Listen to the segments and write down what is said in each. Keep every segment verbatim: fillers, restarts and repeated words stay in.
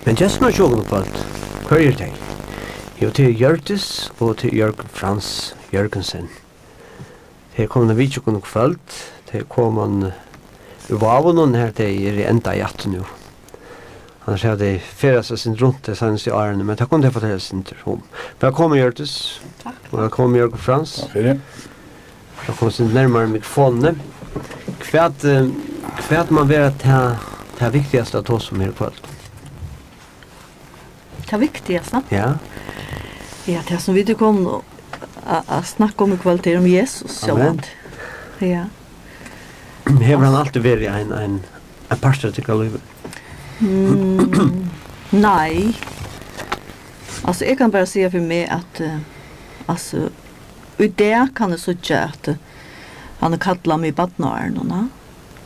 Men gestirnir hjá okkum í kvøld, hvørjir eru tey? Jú, tað er Hjørdis og tað er Jørgen Frans Jørgensen. Tey eru komin at vitja okkum í kvøld. Tey eru komin, eh, úr Vágum, har tey eru í enda í aftur nú. Annars hava tey ferðast eitt sindur runt tey seinastu árini, men tað kunnu tey fortelja eitt sindur um. Vælkomin, Hjørdis. Takk. Og vælkomin, Jørgen Frans. Takk fyri. Vælkomin eitt sindur nærmari mikrofonini. Hvat, eh, hvat man vera tað, tað viktigasta at tosa um her í kvøld? Tað viktigasta? Ja. Ja, tað sum vit eru komin at, at, at snakka um í kvøld, er um Jesus, Amen. Sjálvandi. Ja. Hevur hann altíð verið ein, ein, ein partur av tykkara lívi? Mm, nei. Altso, eg kann bara siga fyri meg at, eh, altso, í dag kann eg síggja at, eh, hann hevur kallað meg í barnaárunum, ha?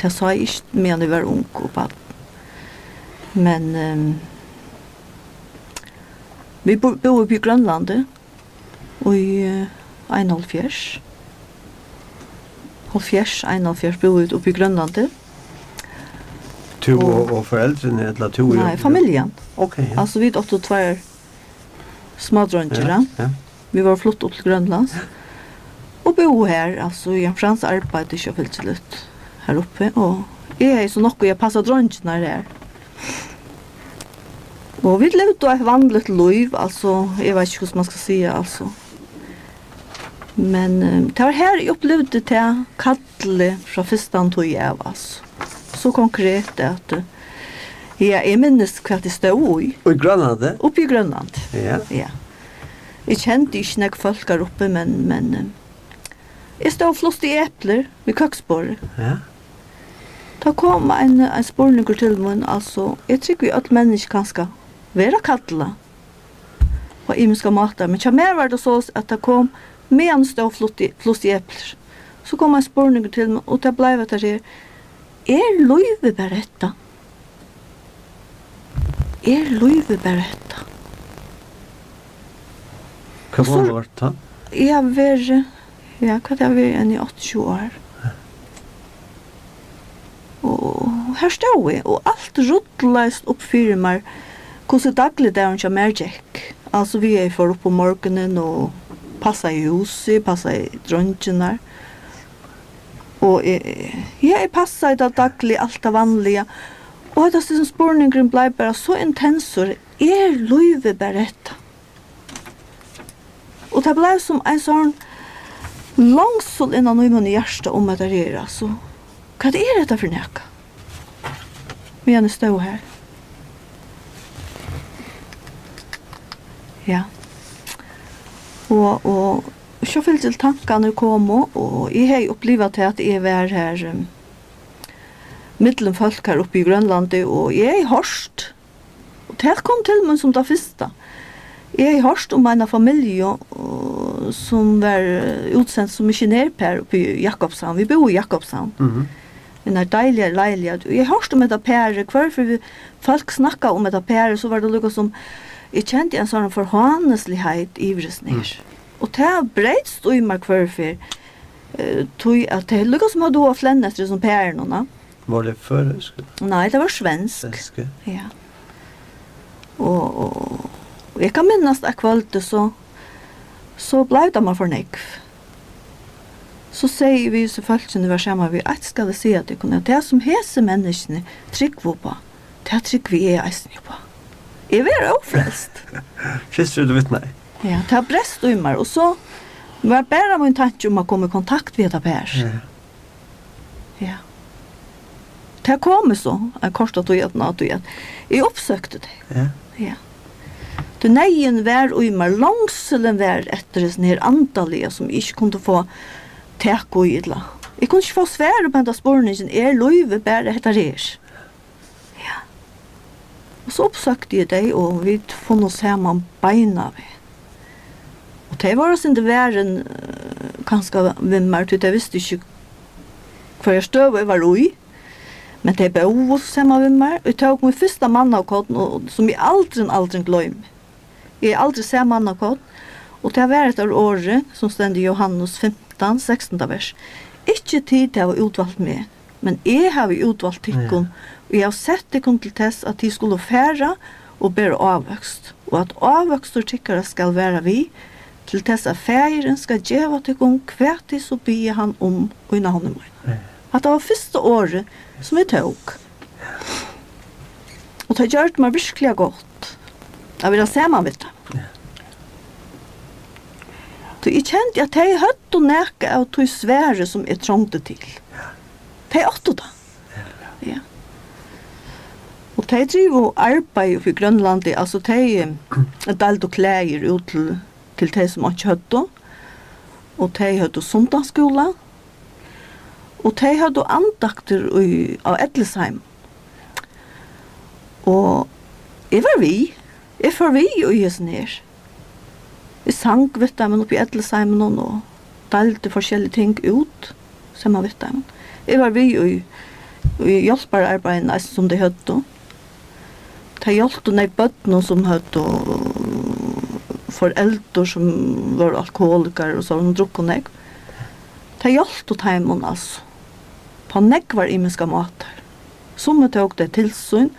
Tað sá eg ikki, meðan eg var ung og barn. Men, ehm, vit bú-, búðu uppi í Grønlandi í, eh, einoghálvfjerðs. Hálvfjerðs, einoghálvfjerðs búðu vit uppi í Grønlandi. Tú og, og, og foreldrini, ella tú og Nei, familjan. Ok, ja. Altso, vit áttu tveir smádreingir, Ja, ja. ja. Vit vóru flutt upp til Grønlands. Og búðu her, altso, Jan Frans arbeiddi sjálvfylgiliga har uppi, og eg hevði so nokk við at passa dreingirnar her. Og vit livdu eitt vanligt lív, altso, eg veit ikki, hvussu man skal siga, altso. Men, eh, tað var her, eg upplivdi tað kallið frá fyrstani tíð av, altso. So konkret at, eh, ja, eg minnist, hvat eg stóð í. Og í Grønlandi? Uppi í Grønlandi. Ja. Ja. Eg kendi ikki nógv fólk har uppi, men, men, eh, eg stóð og flusti eplir við køksborðið. Ja. Tá kom ein, ein spurningur til mín, altso, eg trúgvi, øll menniskju kanska vera kallað á ymiskar mátar, men hjá mær var tað soleiðis, at tað kom, meðan eg stóð og flutti, flusti eplir. So kom ein spurningur til mín, og tað bleiv hetta her: Er lívið bara hetta? Er lívið bara hetta? Hvat Og so gamal vart tú tá? Eg havi verið, ja, hvat havi eg verið, enn í áttaogtjúgu ár. Og her stóð eg, og alt rullaðist upp fyri mær, hvussu dagligdagurin hjá mær gekk. Altso, við eg fór upp um morgunin og passaði húsið, passaði dreingirnar. Og eg, ja, eg passaði tað dagliga, alt tað vanliga. Og hetta sum spurningurin bleiv bara so intensur, er lívið bara hetta? Og tað bleiv sum ein sånn longsul innan í mín hjarta um at tað er, altso, hvat er hetta fyri nakað? Meðan eg stóð her. Ja. Og, og sjálvfylgiliga tankarnir komu, og eg hevði upplivað tað at eg var her, um, millum fólk her uppi í Grønlandi, og eg hevði hoyrt Og tað kom til mín sum tað fyrsta. Eg hevði hoyrt um eina familju, uh, sum var, uh, útsend sum missionerpar uppi í Jakobshavn. Vit búðu í Jakobshavn. Mhm. Í einari deiligari leiligheit. Og eg hoyrdi um hetta parið, hvør fyri fólk snakkaðu um hetta parið, so var tað líka sum, eg kendi ein sånn forháðnisligheit yvir hesum her. Mm. Og tað breytst í mær hvør fyri, eh, tí at tað er líka sum at duga at flenna eftir hesum parinum, na. Var tað føroysk? Nei, tað var svensk. Svensk, ja. Ja. Og, og, og eg kann minnast eitt kvøld, so, so bleiv tað mær for nógv. So segði eg við hesi fólkini, eg var saman við, eitt skal eg siga tykkum, at tað sum hesi menniskjuni trúgva upp á, tað trúgvi eg eisini upp á. Eg var ófrelst. Fyrst tú vitnaði. Ja, tað brast í mær, og so var bara mín tanki um at koma í kontakt við hetta par. Ja. Ja. Tað kom so, ein korta tíð aftan á, tí at eg uppsøkti tey. Ja. Ja. Tí neyðin var í mær, longsulin var eftir hesum her andaliga, sum eg ikki kundi fáa tak í ella. Eg kundi ikki fáa svar upp á henda spurningin, er lívið bara hetta her? Ja. Og so uppsøkti eg tey, og vit funnu saman beinanvegin. Og tey vóru eitt sindur varin, eh, kanska við mær, tí tey vistu ikki, hvørja støðu eg var í. Men tey bóðu saman við mær, og eg tók mítt fyrsta mannakorn, og, sum eg aldrin, aldrin gloymi. Eg hevði aldri sæð mannakorn, og tað var hetta orðið, sum stendur í Jóhannes fimtan, sekstanda vers. Ikki tit hava útvalt meg, men eg havi útvalt tykkum, ja, og eg havi sett tykkum til tess, at tit skulu fara og bera ávøkst, og at ávøkstur tykkara skal vera við, til tess at Faðirin skal geva tykkum, hvat tit so biðja hann um í navni mínum. Ja. Hatta var fyrsta orðið, sum eg tók. Og tað gjørdi mær virkliga gott at vera saman við teimum. Ja. Tí eg kendi, at tey høvdu nakað av tí svari, sum eg trongdi til. Ja. Tey áttu tað. Ja. Ja. Og tey drivu arbeiði uppi í Grønlandi, altso tey, eh, deildu klæðir út til, til tey, sum einki høvdu, og tey høvdu sunnudagsskúla, og tey høvdu andaktir í, á ellisheimum. Og eg var við, eg fór við í hesum her. Eg sang við teimum uppi í ellisheiminum og deildi forskellig ting út saman við teimum. Eg var við í, í hjálpararbeiðinum eisini, sum tey høvdu. Tey hjálptu nógv børnum, sum høvdu foreldur, sum vóru alkoholikarar og so, sum drukku nógv. Tey hjálptu teimum, altso, á nógvar ymiskar mátar. Summi tóku tey til sín,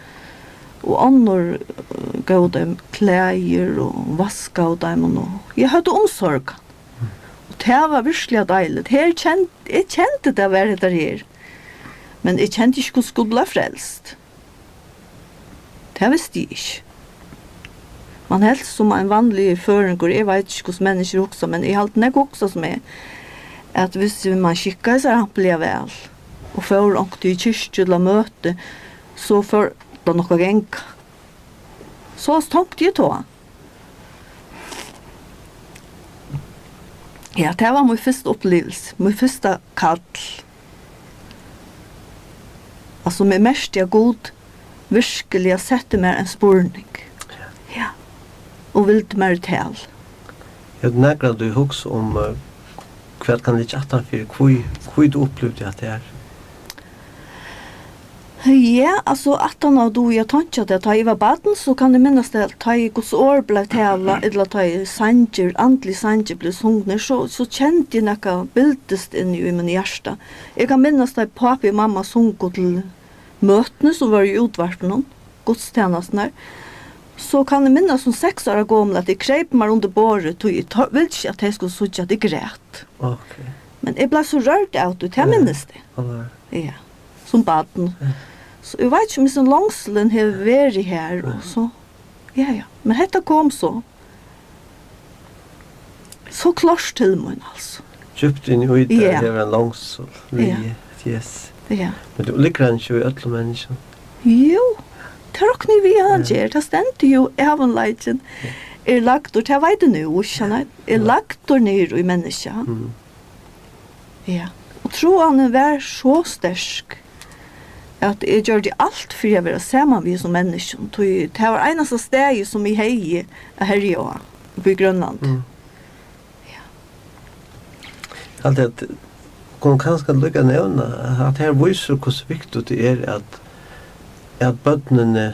og onnur, eh, góvu teimum klæðir og vaskaðu teimum og, ja, høvdu umsorgan. Og tað var virkliga deiligt. Her kend-, eg kendi, tað var hetta her. Men eg kendi ikki, hvussu skuldi blíva frelst. Tað visti eg ikki. Man helt sum ein vanligur føroyingur, eg veit ikki, hvussu menniskjur hugsa, men eg haldi, nógv hugsa sum eg, at viss man skikkaði sær hampiliga væl, og fór onkuntíð í kirkju ella møti, so fór tað nokk at ganga. Soleiðis tonkti eg tá. Ja, tað var mín fyrsta uppliving, mín fyrsta kall. Altso, meg merkti, at Gud virkiliga setti mær ein spurning. Ja. Og vildi mær til. Hevur tú nakrantíð hugsað um, eh, hvat kann liggja aftan fyri, hví, hví tú upplivdi hatta her? Ja, altso, aftan á, dugi eg at tonkja tað, tá eg var barn, so kann eg minnast tað, tá ið Guds orð bleiv talað, ella tá ið sangir, andligir sangir bleiv sungnir, so, so kendi eg nakað bildist inni í mínum hjarta. Eg kann minnast, tá pápi og mamma sungu til møtini, sum vóru í útvarpinum, gudstænasturnar, so kann eg minnast, sum seks ára gomul, at eg kreyp mær undir borðið, tí eg to-, vildi ikki, at tey skuldu síggja, at eg græt. Ok. Men eg bleiv so rørd av tí, tað Ja. minnist eg. Alveg. Ja, sum barn. Ja. So eg veit ikki, um hesin longsulin hevur verið har, og Ja. so, ja, ja. Men hetta kom so. So klárt til mín, altso. Djúpt inn í tær Ja. hevur ein longsul við Ja. Jesus. Ja. Men tú liggur hann ikki í øllum menniskjum? Jú, tað rokni eg við, hann Ja. ger. Tað stendur jú, ævinleikin Ja. er lagdur, tað veit eg nú, ikki sant? Er Ja. lagdur niður í menniskjað. Mm. Ja. Og trúanin var so sterk, at eg gjørdi alt fyri at vera saman við hesum menniskjum, tí tað var einasta staðið, sum eg hevði at herja á, uppi í Grønlandi. Mm. Ja. Eg haldi, at kunnu kanska líka nevna, at her vísir, hvussu viktigt tað er, at, at børnini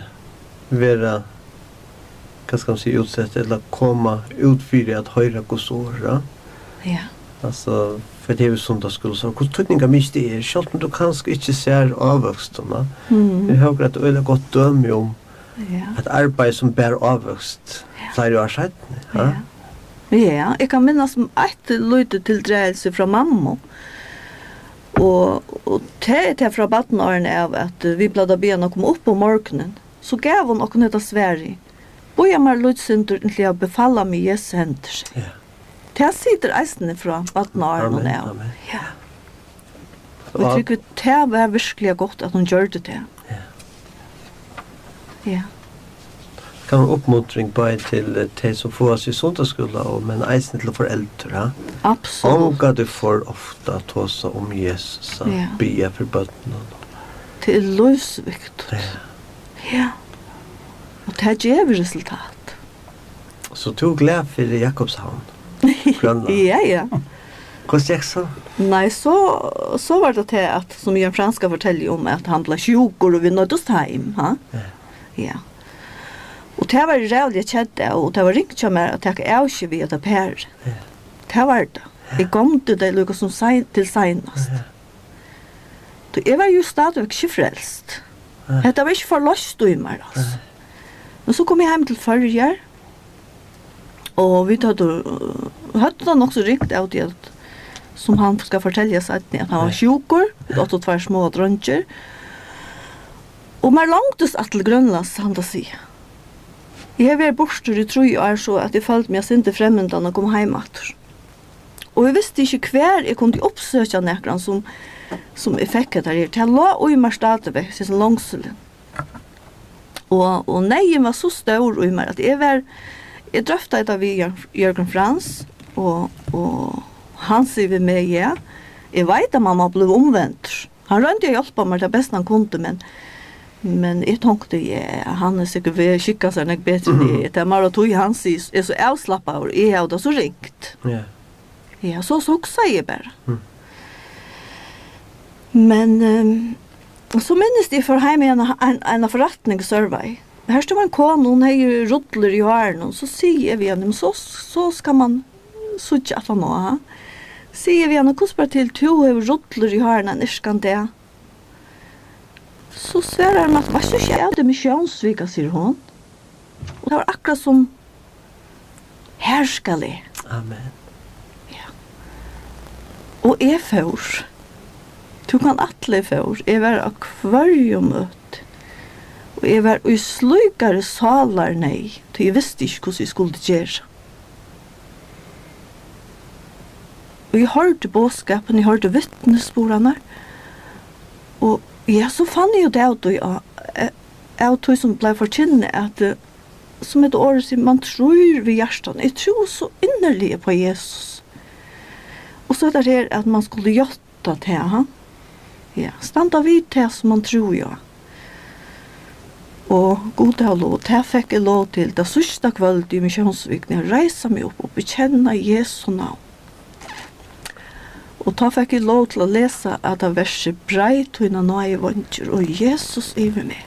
verða, hvat skal man siga, útsett, ella koma út fyri at hoyra Guds orð, ja. Ja. Altso, fyri tað hevur sunnudagsskúla, so hvussu týdningarmikið tað er, sjálvt um tú kanska ikki sær ávøkstin, ja. Mm. Vit hava eitt øgiliga gott dømi um Ja. eitt arbeiði, sum bar ávøkst Ja. fleiri ár seinni, ja. Ja. Ja, eg kann minnast um eitt lítið tildragilsi frá mammu. Og, og tað er tað frá barnaárunum av, at, eh, vit plagdu at biðja hana koma upp um morgunin. So gav hon okkum hetta svarið: "Bíða mær lítið sindur, inntil eg havi befalað meg í Jesu hendur." Ja. Tað situr eisini frá barnaárunum Amen, av. amen. Ja. Og eg Og trúgvi, tað var virkiliga gott, at hon gjørdi tað. Ja. Ja. Kann vera uppmuntring bæði til, eh, tey, sum fáa seg í sunnudagsskúla, og, men eisini til foreldur, ja. Absolutt. Ongantíð for ofta at tosa um Jesus, at Ja. biðja fyri børnunum. Tað er lívsviktigt. Ja. Ja. Og tað gevur resultat. So tú er glað fyri Jakobshavn, Grønland? Ja, ja. Hvussu gekk so? Nei, so, so var tað tað, at, sum Jørn Frans skal fortelja um, at hann bleiv sjúkur, og vit noyddust heim, ha? Ja. Ja. Og tað var eg ræðuliga kedd av, og tað var ringt hjá mær at taka avskeð við hetta parið. Ja. Tað var tað. Eg gomdi tey líka sum sein-, til seinast. Ja. Tí eg var jú stadigvæk ikki frelst. Nei. Hetta var ikki forloyst í mær, altso. Nei. Men so kom eg heim til Føroyar, og vit høvdu, høvdu tað nokk so ringt av tí at, sum hann skal fortelja seinni, at hann var sjúkur, vit áttu tveir smáar dreingir. Og mær longdist aftur til Grønlands, satt at siga. Eg hevði verið burtur í trý ár, so at eg føldi meg eitt sindur fremmildan at koma heim aftur. Og eg visti ikki, hvar eg kundi uppsøkja nakran, sum, sum eg fekk hetta her. Tað lá í mær stadigvæk, hesin longsulin. Og, og neyðin var so stór í mær, at eg var, eg drøftaði hetta við Jørg-, Jørgen Frans, og, og hann sigur við meg, ja, eg veit, at mann má bliva umvendur. Hann royndi at hjálpa mær tað besta hann kundi, men, men eg tonkti, ja, hann er sikkurt við at skikka sær nógv betri enn eg. Tað er meira tí hann sigur, er so avslappaður, eg havi tað so ringt. Ja. Ja, so, so hugsaði eg bara. Mm. Men, ehm, so minnist eg, eg fór heim í eina, ein, eina forretning í Sørvági. Her stóð ein kona, hon hevði rullur í hárinum. So sigi eg við hana, men so, so skal mann síggja aftan á, ha? Sigi eg við hana, hvussu ber til, tú hevur rullur í hárinum ein yrkan dag. So svarar hon, at, veitst tú ikki, at tað er missiónsvika, sigur hon. Og tað var akkurát sum, her skal eg. Amen. Ja. Og eg fór. Tú kann ætla, eg fór. Eg var á hvørjum møti. Og eg var í slíkari sálarneyð, tí eg visti ikki, hvussu eg skuldi gera. Og eg hoyrdi boðskapin, eg hoyrdi vitnisburðarnar. Og ja, so fann eg út av tí, á, eh, av tí sum bleiv forkynt, at, eh, sum hetta orðið sigur, mann trýr við hjartanum. Eg trúði so inniliga upp á Jesus. Og so hetta her, at mann skuldi játta tað, ha? Ja, standa við tað, sum mann trúði á. Og Gud havi lov, tað fekk eg lov til, tað síðsta kvøldið í missiónsvikuni, at reisa meg upp og bekjanna Jesu navn. Og tá fekk eg lov til at lesa hetta versið, breið tínar náðiveingir, og Jesus yvir meg.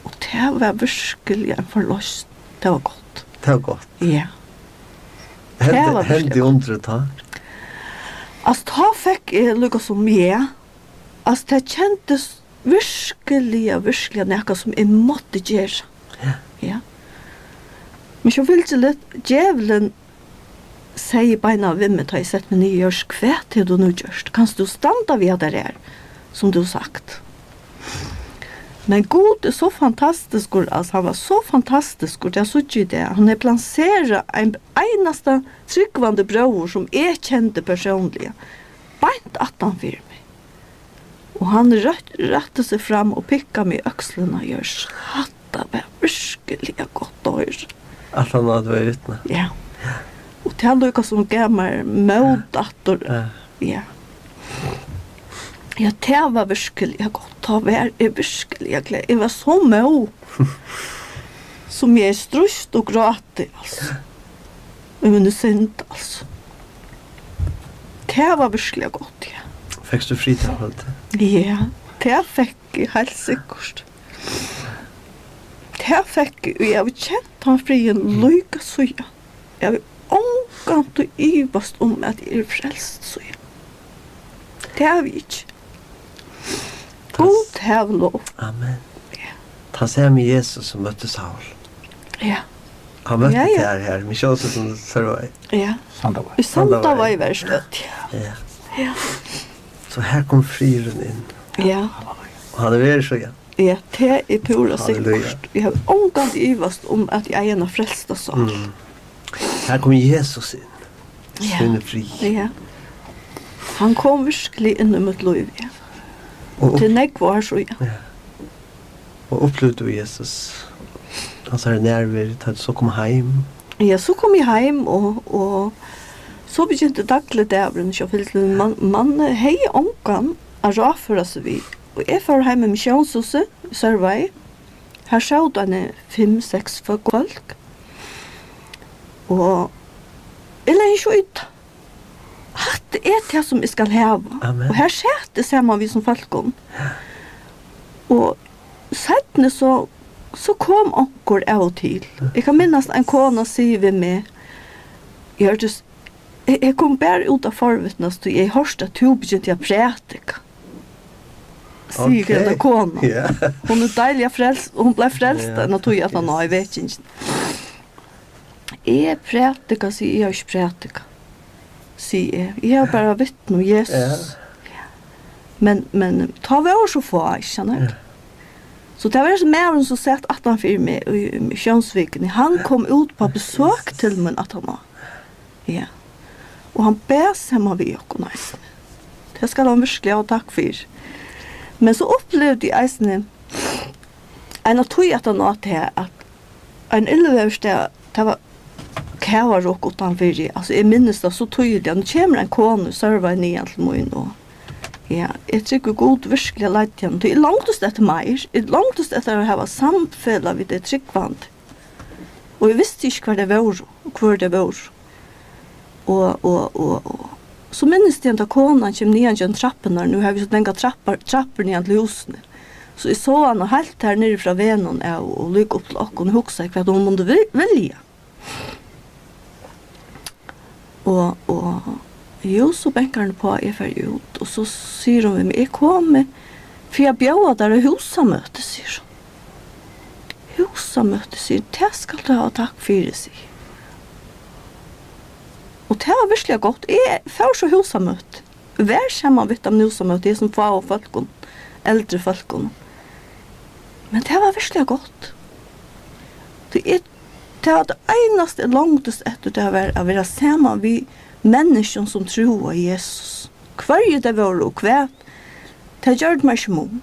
Og tað var virkuliga ein forloysn. Tað var gott. Tað var gott. Ja. Hendi, tað var hendi virkuliga undrið tá? Altso, tá fekk eg líka sum, ja. Altso, tað kendist virkuliga, virkuliga nakað sum eg mátti gera. Ja. Ja. Men so fylgdi litt, djevulin segði beinanvegin við meg, tá eg setti meg niður, Jørð, hvat hevur tú nú gjørt? Kanst tú standa við hatta her, sum tú hevur sagt? Men Gud er so fantastiskur, altso, hann var so fantastiskur, tað síggi eg í dag. Hann hevur planserað ein einasta trúgvandi bróður, sum eg kendi persónliga, beint aftan fyri meg. Og hann røtt-, rætti seg fram og pikkaði meg í økslina. Jørð, hatta var virkuliga gott at hoyra. At hann hevði verið vitni. Ja. Og tað líka sum gav mær mót aftur. Ja. Ja. Ja, tað var virkuliga gott. Tá var eg virkuliga glað. Eg var so móð. Sum eg strísti og gráti, altso. Í míni synd, altso. Tað var virkuliga gott, ja. Fekst tú frið tað kvøldið? Ja, tað fekk eg heilt sikkurt. Tað fekk eg, og eg havi kent tann friðin líka síðan. Eg havi ongantíð ivast um, at eg eri frelst, síðan. Tað havi eg ikki. Gud havi lov. Amen. Ja. Tann sami Jesus sum møtti Saul. Ja. Hann møtti tær her, men sjálvt sum Sørvági. Ja. Sandavági. Í Sandavági var eg stødd. Ja. Ja. So her kom friðurin inn. Ja. Og hann er verið so, ja. Ja, tað er púra sikkurt. Halleluja. Eg havi ongantíð ivast um, at eg eigi eina frelsta sál. Mm. Her kom Jesus inn. Ja. Sín frið. Ja. Hann kom virkuliga inn í mítt lív, ja. Og upp- Til nógv ár síðan. Ja. Og upplivdi tú Jesus? Hansara nærveru, tá tú so kom heim? Ja, so kom eg heim, og, og so begynti dagligdagurin hjá fylkinum. Man, man hevði ongan at ráðføra seg við. Og eg fór heim í Missiónshúsið í Sørvági. Har sótu eini fimm, seks fólk. Og eg legði ikki í tað. Hatta er tað, sum eg skal hava. Amen. Og har sat eg saman við hesum fólkum. Og seinni so, so kom onkur av og til. Eg kann minnast, ein kona sigur við meg, Hjørdis, eg, eg kom bara út at forvitnast, tí eg hoyrdi, at tú begynti at prædika. sigur henda konan. Ja. Hon er deiliga frelst, og hon bleiv frelst eina tíð aftan á í vekingini. Eg prædika, sigi eg, eg havi ikki prædikað, sigi eg. Eg havi bara vitnað um Jesus. Ja. Men, men tá vóru so fá, ikki sant? Ja. So tað var hesin maðurin, sum sat aftan fyri meg í, í Sjónsvikuni. Hann kom út á besøk til mín aftaná. Ja. Og hann bað saman við okkum eisini. Tað skal hann virkuliga hava takk fyri. Men so upplivdi eg eisini eina tíð aftan á tað, at ein illveðursdag, tað var kavarok uttanfyri, altso, eg minnist tað so týðiliga. Nú kemur ein kona í Sørvági niðan til mín, og, ja, eg trúgvi, Gud virkuliga leiddi hana, tí eg longdist eftir meir, eg longdist eftir at hava samfelag við tey trúgvandi, og eg visti ikki, hvar tey vóru, og hvør tey vóru. Og, og, og, og so minnist eg, at konan kemur niðan gjøgnum trappurnar. Nú hava vit so langar trappur, trappur niðan til húsini. So eg sá hana heilt har niðri frá vegnum av og líka upp til okkum og hugsaði, hvat hon mundi vi-, vilja. Og, og, jú, so bankar hon upp á, eg fari út, og so sigur hon við meg, eg komi fyri at bjóða tær á húsamøti, sigur hon. Húsamøti, sigur, tað skalt tú hava takk fyri, sigur. Og tað var virkuliga gott. Eg fór so húsamøti. Var saman við teimum húsamøti, hesum fáu fólkum, eldri fólkum. Men tað var virkuliga gott. Tí eg, tað var tað einasta eg longdist eftir, tað var at vera saman við menniskjum sum trúðu á Jesus. Hvørji tey vóru og hvat, tað gjørdi mær ikki mun.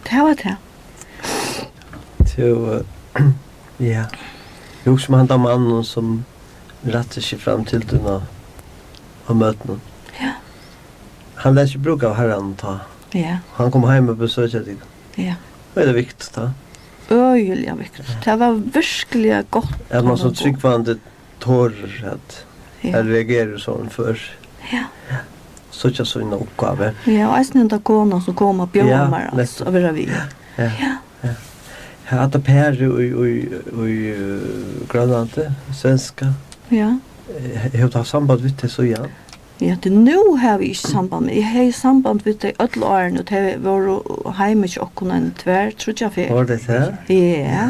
Tað var tað. Tú, eh, ja. Hugsa um handan mannin, sum rætti seg fram til tín á, á møtunum. Ja. Hann læt seg brúka av Harranum tá. Ja. Hann kom heim og besøkti teg. Ja. Tað er viktigt, tá. Øgiliga viktigt. Ja. Tað var virkuliga gott. At man sum trúgvandi torir at, ja, at reagera so fyrr. Ja. Síggja sína uppgávu. Ja, og eisini henda konan sum kom at bjóða, ja, mær, altso, nettupp, at vera við. Ja. Ja. Ja. Ja. Hatta parið í, í, í, eh, Grønlandi, svenska. Ja. Eh, hevur tú havt samband við tey síðan? Ja, tí nú havi eg ikki samband, men eg hevði samband við tey øll árini, og tey vóru heima hjá okkum eini tvær, tríggjar ferð. Vóru tey tað? Ja. Ja.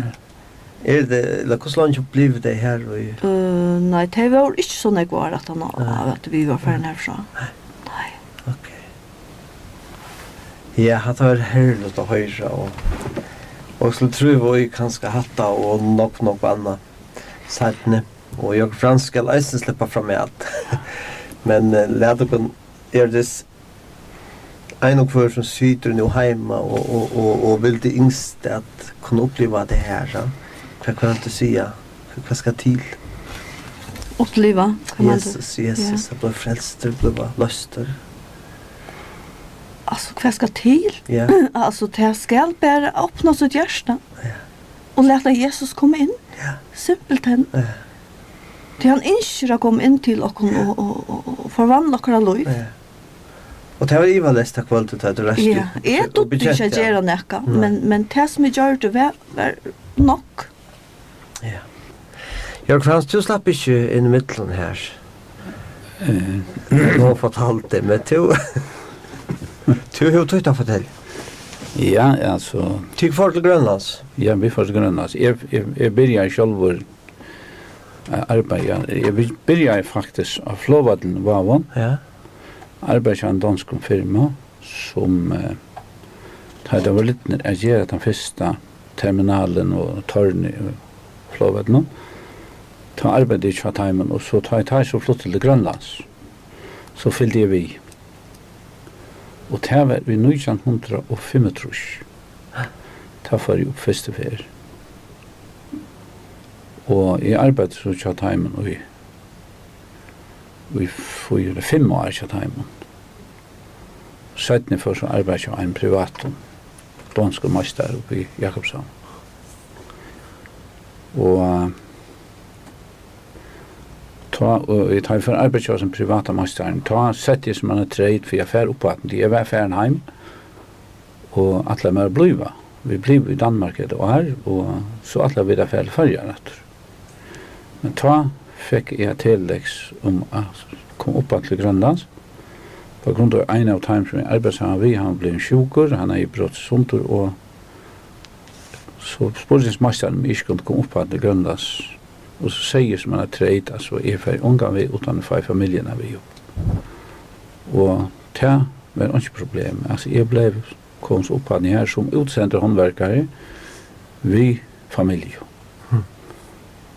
Er tað, ella hvussu leingi blivu tey her í? Øh, nei, tey vóru ikki so nógv ár aftan á, nei, at vit vóru farin, nei, herfrá. Nei. Nei. Ok. Ja, hatta var herligt at hoyra, og, og so trúgvi eg kanska hatta og nokk, nokk annað seinni. Og Jakob Frans skal eisini sleppa framat. Men, eh, lat okkum gera tað. Ein og hvør sum situr nú heima og, og, og, og vildi ynskt at kunna uppliva tað her, ja. Hvat, hvat vilt tú siga? Hvat skal til? Uppliva, hvat meinar tú? Jesus, Jesus, ja, at blíva frelstur, blíva loystur. Altso, hvat skal til? Ja. Altso, tað skal bara opna sítt hjarta. Ja. Og lata Jesus koma inn. Ja. Simpelthen. Ja. Tí hann ynskir at koma inn til okkum, ja, og, og, og, og forvandla okkara lív. Ja. Og tað var ivaleyst tað kvøldið, tá tú reiste, ja, upp og, eg dugdi ikki at gera nakað, nei, men, men tað sum eg gjørdi, var, var nokk. Ja. Jørg Frans, tú slapp ikki inn í millum her. Eh. Nú fortaldi, men tú, tú hevur títt at fortelja. Ja, altso. Tit fóru til Grønlands? Ja, vit fóru til Grønlands. Eg, eg, eg byrjaði sjálvur at arbeiða. Eg by-, byrjaði faktiskt á flogvøllinum í Vágum. Ja. Arbeiði hjá einum donskum firma, sum, eh, tá teir vóru lidnir at gera tann fyrsta terminalin og tørnið í flogvøllinum, tá arbeiddi eg hjá teimum, og so tá ið teir so fluttu til Grønlands, so fylgdi eg við. Og tað var í nítjan hundrað og fimmogtrýss. Tá fór eg upp fyrstu ferð. Og eg arbeiddi so hjá teimum í, í fýra, fimm ár hjá teimum. Seinni fór so at arbeiða hjá einum privatum donskum meistara uppi í Jakobshavn. Og, eh, tá, og eg, tá eg fór at arbeiða hjá hesum privata meistaranum, tá setti eg sum eina treyt fyri at fara upp aftur, tí eg var farin heim og ætlaði mær at blíva. Vit blivu í Danmark eitt ár, og so ætlaðu vit at fara til Føroyar aftur. Men tá fekk eg eitt telex um at koma upp til Grønlands, Á grund av ein av teimum, sum eg arbeiddi saman við, hann var blivin sjúkur, hann hevði brotið sundur, og so spurdi meistarin, um eg ikki kundi koma upp aftur til Grønlands. Og so segði eg sum eina treyt, altso, eg fari ongan veg uttan eg fái familjuna við upp. Og tað var einki problem. Altso, eg bleiv, kom so upp aftur her sum útsendur handverkari við familju. Hm.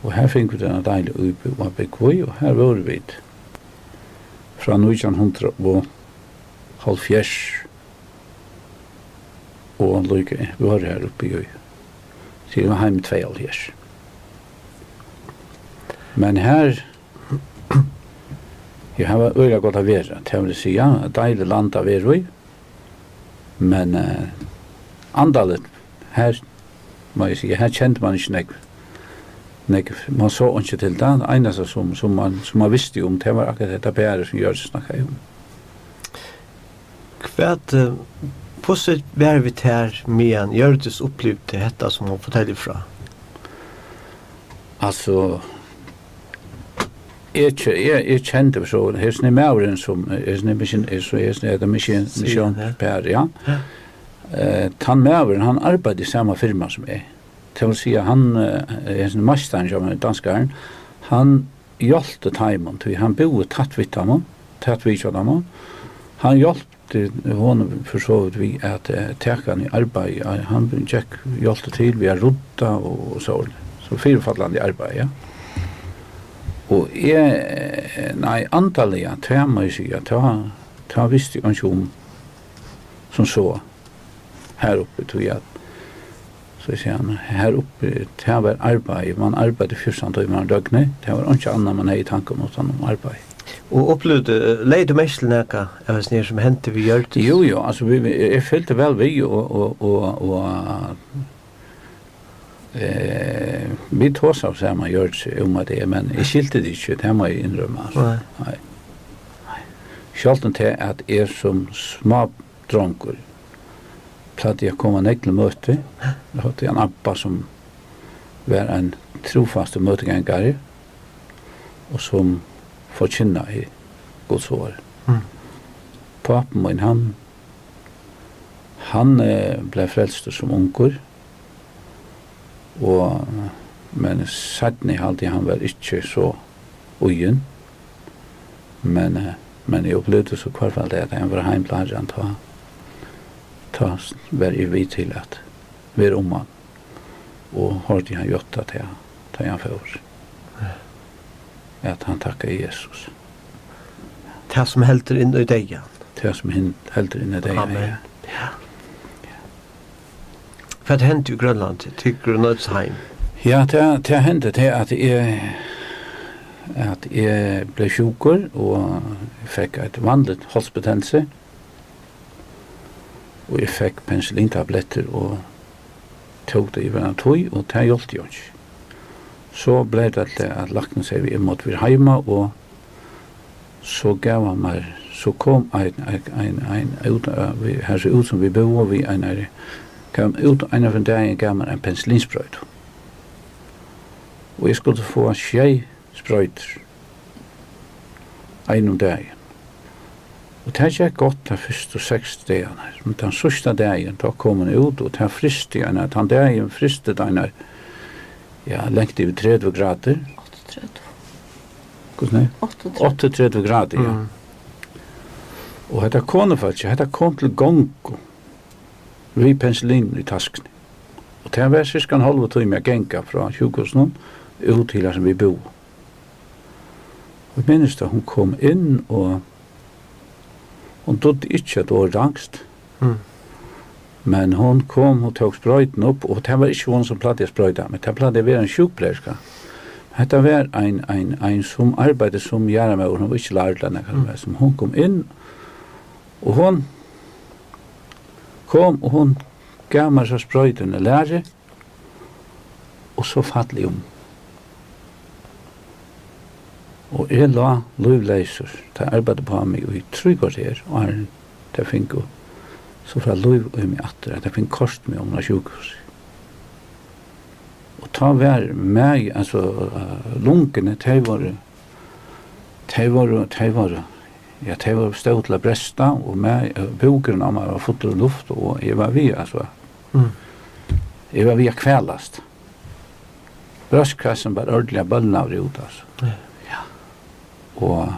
Og her fingu vit eina deiliga íbúð at búgva í, og her vóru vit frá nítjan hundrað og hálvfjerðs og líka vóru har uppi í, til eg var heima í tveyoghálvfjerðs. Men her, ja, her var øgiliga gott at vera, tað vil eg siga, deiligt land at vera í, men, eh, andaligt, her, má eg siga, her kendi man ikki nógv, nógv, man sá einki til tað, einasta sum, sum man, sum man visti um, tað var akkurát hetta bærið, sum Hjørdis snakkaði um. Hvat, eh, hvussu var við tær, meðan Hjørdis upplivdi hetta, sum hon fortelur frá? Altso, eg ke-, eg, eg kendi so, hesin er maðurin sum, hesin er misjón-, er so, hesin er hetta misjón-, Sigur, ja. Misjónspar, ja. Ja. Eh, tann maðurin, hann arbeiddi í sama firma sum eg. Tað vil siga, hann, eh, hesin meistarin hjá mær, danskarin, hann hjálpti teimum, tí hann búði tætt við teimum, tætt við hjá teimum. Hann hjálpti honum fyri so vítt við at, eh, taka hann í arbeiði. Eh, hann gekk, hjálpti til við at rudda og, og so, so fyrirfallandi arbeiði, ja. Og eg, eh, nei, andaliga, tað má eg siga, tað, tað visti eg einki um sum so. Her uppi, tí at, so eg sigi hann, her uppi, tað var arbeiði, man arbeiddi fjúrtan tímar um døgnið, tað var einki annað, man hevði í tankum uttan um arbeiði. Og upplivdi, eh, legði tú merki til nakað av hesum her, sum hendi við Hjørdis? Jú, jú, altso, vit, vit, eg fylgdi væl við, og, og, og, og, eh, vit tosaðu saman, Hjørdis, um at eg, men eg skilti tað ikki, tað má eg innrømma, altso. Nei. Nei. Sjálvt um tað, at eg sum smá drongur, plagdi at koma nógv til møti. Eg átti ein abba, sum var ein trúfastur møtigangari, og sum forkynnaði Guds orð. Mm. Pápi mín, hann, hann, eh, bleiv frelstur sum ungur, og, men seinni haldi eg, hann var ikki so íðin. Men, eh, men eg upplivdi so hvørt fall tað, at hann var heim til Harran, tá, tá var eg við til at vera um hann. Og hoyrdi hann játta tað, tá hann fór. Ja. At hann takkaði Jesus. Tað sum heldur inn í deyðan. Tað sum hin-, heldur inn í deyðan, Amen. Ja. Ja. Hvat hendi í Grønlandi? Tykkur nøtst heim? Ja, tað, tað hendi tað, at eg, at eg bleiv sjúkur og fekk eitt vanligt hálsbetennelse. Og eg fekk penicillintablettir og tók tað yvir eina tíð, og tað hjálpti jú ikki. So bleiv tað til, at læknin segði, at eg mátti vera heima, og so gav hann mær, so kom ein, ein, ein, ein út, eh, við, har so út sum vit búðu, við einari, kom út ein av dagin, gav mær ein penicillinsproytu. Og eg skuldi fáa sjey sproytur ein um dagin. Og tað gekk gott teir fyrstu seks dagarnar. Men tann síðsta dagin, tá kom hon út, og tað frysti einar, tann dagin frysti tað einar, ja, langt yvir tretivu gradir. Áttaogtretivu. Hvussu nógv? Áttaogtretivu. Áttaogtretivu gradir, ja. Mm. Og hetta konufólkið, hetta kom til gongu við penicillin í taskuni. Og tað var cirka ein hálvur tími at ganga frá sjúkrahúsinum út til har sum vit búðu. Og eg minnist, at hon kom inn, og hon dugdi ikki eitt orð danskt. Mm. Men hon kom og tók sproytuna upp, og tað var ikki hon, sum plagdi at sproyta, men tað plagdi at vera ein sjúkeplejerska. Hetta var ein, ein, ein, sum arbeiddi sum jarðarmóðir, hon var ikki lærd ella nakað sum helst, men hon kom inn, og hon kom, og hon gav mær so sproytuna, lærið, og so fall eg um. Og eg lá lívleysur. Tey arbeiddu uppá meg í trý korter, áðrenn tey fingu so frægt lív í meg aftur, at tey fingu koyrt meg oman á sjúkrahúsið. Og tá var magi, altso, eh, lunguni, tey vóru, tey vóru, tey vóru Ja, tey vóru stóð til at bresta, og meg, búkurin á mær var fullur av luft, og eg var við, altso. Mm. Eg var við at kvalast. Brjóstkassin var ordiliga bólnaður út, altso. Ja. Ja. Og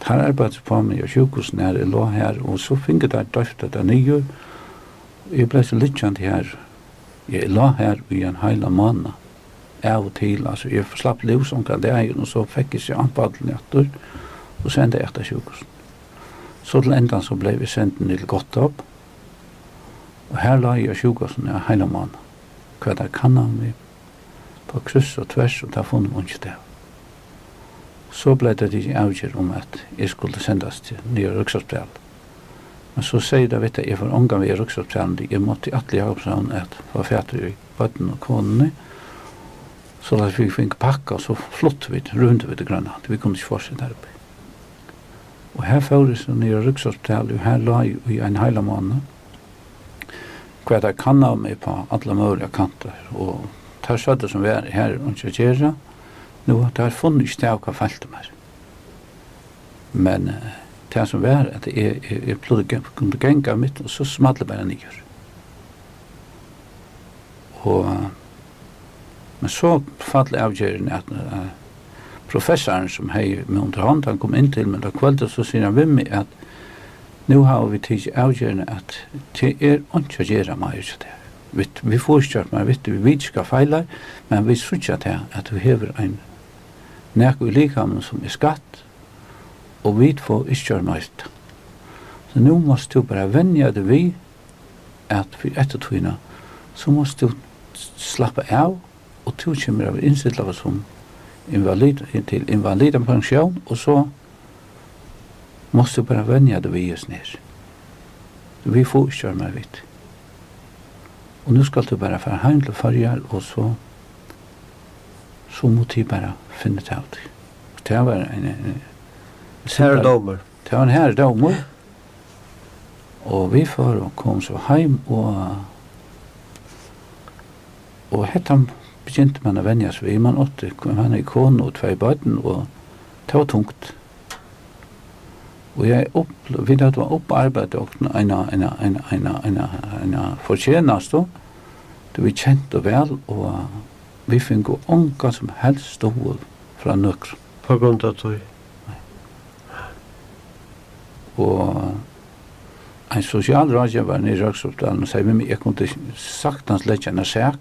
teir arbeiddu upp á meg á sjúkrahúsinum, har eg lá har, og so fingu teir doypt hetta niður. Eg bleiv so liggjandi har. Eg lá har í ein heilan mánað. Av og til, altso, eg slapp lús onkran dagin, og so fekk eg seg á ambulansu aftur, og send aftur á sjúkrahúsið. So til endan, so bleiv eg sendur niður til Gottorp, og har lá eg á sjúkrahúsinum í ein heilan mánað. Hvat teir kannaðu meg á kryss og tvers, og teir funnu einki av. So bleiv tað tikin avgerð um, at eg skuldi sendast til, niður á Ríkshospitalið. Men so segði tað við tað, eg fór ongan veg á Ríkshospitalið, eg mátti aftur til Jakobshavn at fáa fatur í børnunum og konuni, so at vit fingu pakka, og so fluttu vit, rýmdu vit í Grønland. Vit kundu ikki fortseta har uppi. Og har fór eg so niður á Ríkshospitalið, og har lá eg í ein heilan mánað. Hvat teir kannaðu meg upp á allar møguligar kantar, og teir søgdu sum var, her er einki at gera. Nú, teir funnu ikki av, hvat feilti mær. Men, eh, tað sum var, at eg, eg, eg plúgvi ge-, kundi ganga mitt, og so small eg bara niður. Og, men so fall avgerðin, at, eh, professarin, sum hevði meg undir hond, hann kom inn til mín tað kvøldið, so sigur hann við meg, at nú hava vit tikið avgerðina, at tað er einki at gera meir hjá tær. Vit, vit fáa ikki gjørt meir við teg, vit vita ikki, hvat feilar, men vit síggja tað, at tú hevur ein, nakað í likaminum, sum er skatt, og vit fáa ikki gjørt neitt. So nú mást tú bara venja teg við, at fyri eftirtíðina, so mást tú slappa av, og tú kemur at vera innstillaður sum invalid, til invalidapensjón, og so mást tú bara venja teg við hesum her. Vit fáa ikki gjørt meir við teg. Og nú skalt tú bara fara heim til Føroyar, og so, so mást tú bara finna út av tí. Og tað var ein, ein, ein harður dómur. Tað var ein harður dómur. Og vit fóru og komu so heim, og, og hetta begynti mann at venjast við. Mann átti, mann hevði konu og tvey børn, og tað var tungt. Og eg upp-, vit høvdu upparbeitt okkum eina, eina, eina fortjenastu, tí vit kentu væl, og vit fingu ongan sum helst stuðul frá nøkrum. Á grund av tí. Og ein sosialráðgevari niðri í Ríkshospitalinum segði við meg, eg kundi saktans leggja eina sak,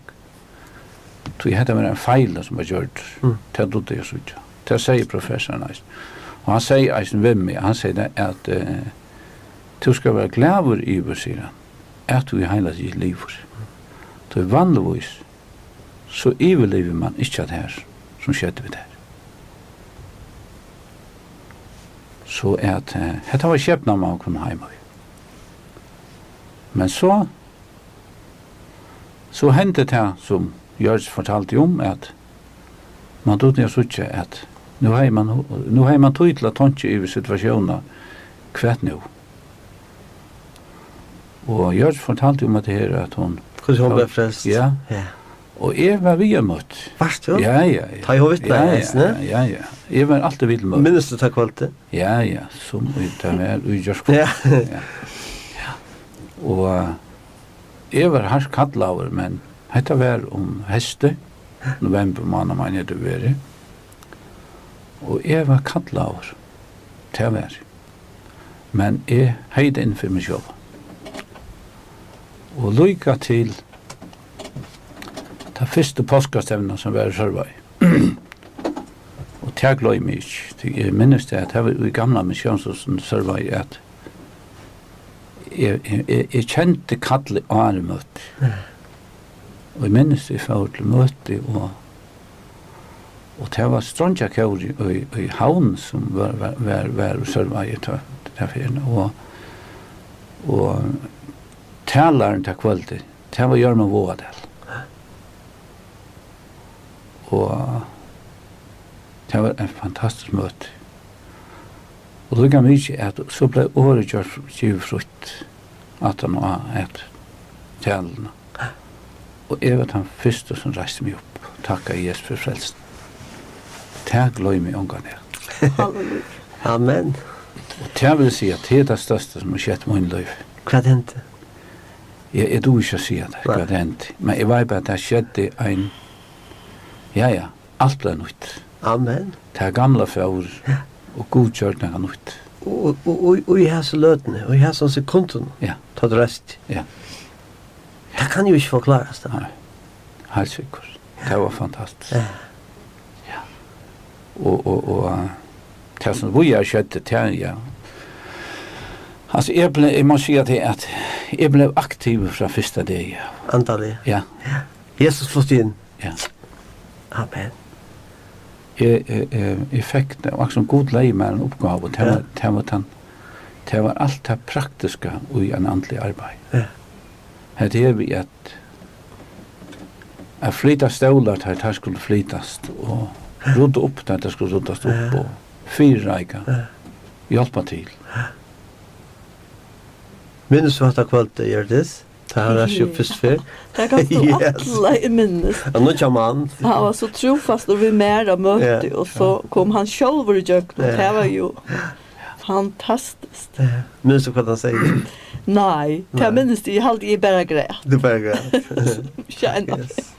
tí hetta var ein feil, sum var gjørdur. Mm. Tað dugdi eg at síggja. Tað segði professarin eisini. Og hann segði eisini við meg, hann segði tað, at, eh, tú skalt vera glaður yvir, sigur hann, at tú í heila tíð livir. Tí vanligvís, so yvirlivir mann ikki tað her, sum skeði við tær. So at, eh, hetta var skepnan, mann kom heim í. Men so, so hendi tað, sum Jørgen fortaldi um, at mann dugdi at síggja, at nú hevði mann, nú hevði mann tíð til at tonkja yvir situatiónina, hvat nú? Og Jørgen fortaldi um hetta her, at hon... Hvussu hon bleiv frelst. Ja. Ja. Og eg var við á møti. Varst tú? Ja, ja, ja. Tá ið hon vitnaði eisini? Ja, ja, ja. Eg var altíð við til møti. Minnist tú tað kvøldið? Ja, ja, sum í, tað var í gjárkvøldið. Ja. Ja. Ja. Og, eh, eg var hart kallaður, men hetta var um heystið, november mánað, meini eg, tað var. Og eg var kallaður, tað var. Men eg hevði tað inn fyri meg sjálvan. Og líka til ta fyrstu páskastevnan, sum var í Sørvági. Og tað gloymi eg ikki. Tí eg minnist tað, at tað var í gamla missiónshúsinum í Sørvági, at eg, eg, eg, eg kendi kallið áðrenn eg møtti. Ja. Og eg minnist, eg fór til møti, og, og tað var strongjakór í, í, í Havn, sum var, var, var, var í Sørvági ta, ta ferðina. Og, og talarin tað kvøldið, tað var Jørgen Vágadal. Og tað var eitt fantastiskt møti. Og líka mikið, at so bleiv orðið gjørt, givið frítt aftan á, at taluna. Og eg var tann fyrsti, sum reisti meg upp og takkaði Jesus fyri frelsuna. Tað gloymi eg ongan dag. Halleluja. Amen. Tað vil eg siga, tað er tað størsta, sum er skett í mínum lívi. Hvat hendi? Eg, eg dugi ikki at siga tað, Nei. hvat hendi. Men eg veit bara, at tað skjeddi ein, ja, ja, alt bleiv nýtt. Amen. Tað gamla fór, Ja. og Gud gjørdi nakað nýtt. Og, og, og, og í hasi løtuni, og í hasum sekundum, Ja. tá tú reist. Ja. Tað kann jo ikki forklarast, tað. Nei. Heilt sikkurt. Tað var fantastiskt. Ja. Ja. Og, og, og, eh, tað sum víðari skjeddi, tað, ja. Altso, eg ble-, eg má siga tað, at eg bleiv aktivur frá fyrsta degi. Andaliga. Ja. Jesus flutti inn. Ja. Amen. Eg, eg, eg, eg fekk tað, akkurát sum Gud legði mær eina uppgávu, tað Ja. var, tað var tann, tað var alt tað praktiska í einum andligum arbeiði. Ja. Hetta her við at, at flyta stólar, tá teir skuldu flytast, og rudda upp, tá teir skuldu ruddast upp, Ja. og fyrireika, Ja. hjálpa til. Minnist tú hatta kvøldið, Hjørdis? Tá hann reis upp fyrstu ferð? Tað kanst tú Yes. ætla, eg minnist. Ein nýggjan mann. Hann var so trúfastur við mær á møti, Ja. og so kom hann sjálvur ígjøgnum. Ja. Tað var jo fantastiskt. Ja. Minnist tú hvat hann segði? Nei, tað Nei. minnist eg, eg haldi, eg bara græt. Tú bara græt. Skjønna. Yes.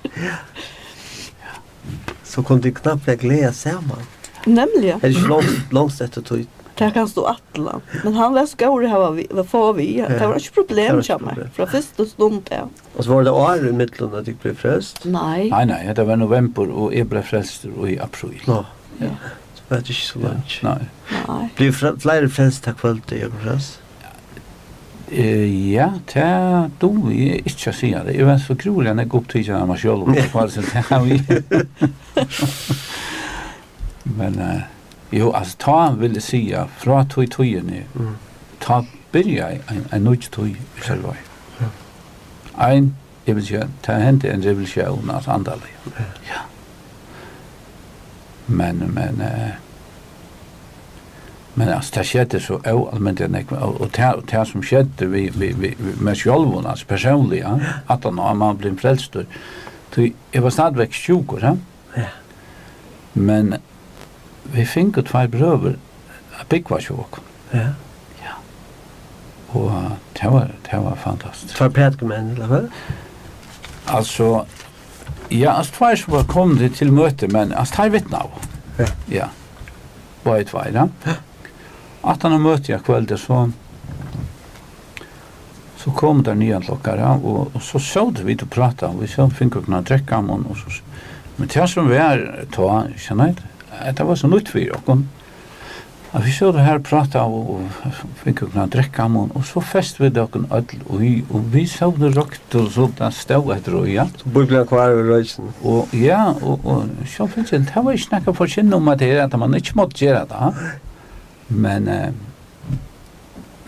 So kundu tit knappliga gleða saman. Nemliga. Hetta er ikki langt, langt eftir tí. Tað kanst tú ætla. Men hann var so góður at hava við, at fáa við. Ja. Tað var ikki problem Tað var hjá ikki mær. problem. Frá fyrstu stund av. Og so var tað ár ímillum, at tit blivu frelst? Nei. Nei, nei, hetta var novembur, og eg bleiv frelstur í apríl. Nå. Ja. So var tað ikki so Ja, leingi. nei. Nei. Blivu fle-, fleiri frelst tað kvøldið, Jakob Frans? Eh, ja, tað dugi eg ikki at siga tað. Eg var so grúiliga nógv upptikin av mær sjálvum, Ja. hvat sum tað havi. Men, eh, jú, altso, tá vil eg siga, frá tí tíðini, Mm. tá byrjaði ein, ein nýggj tíð í Sørvági. Ja. Ein, eg vil siga, tað hendi ein revolutión, altso, andaliga. Ja. Ja. Men, men, eh, men, altso, tað skeddi so óalmindiliga nógv, og, og tað, og tað sum skeddi við, við, við, við mær sjálvum, altso, persónliga, Ja. aftan á, at man bleiv frelstur, tí eg var stadigvæk sjúkur, ha? Ja. Men vit fingu tveir brøður at búgva hjá okkum. Ja. Ja. Og tað var, tað var fantastiskt. Tveir prædikumenn, ella hvat? Altso, ja, altso, tveir sum var komnir til, til møti, men, altso, teir vitnaðu. Ja. Ja. Báðir tveir, ja. Ja. Aftan á møtið á kvøldi, so, so komu teir niðan til okkara, og, og so sótu vit og prátaðu, og vit sótu, fingu okkum at drekka, og, og so, men tað sum var tá, skjønna tit, at tað var so nýtt fyri okkum, at vit sótu her og prátaðu, og, og fingu okkum at drekka, og, og so festu vit okkum øll í, og vit sótu og royktu, og so tað stóð eftir, og ja. So bíblian hvarv í roykini. Og, ja, og, og so finnst eg, tað var ikki nakað forkynna um at tað er, at man ikki mátti gera tað. Men, eh,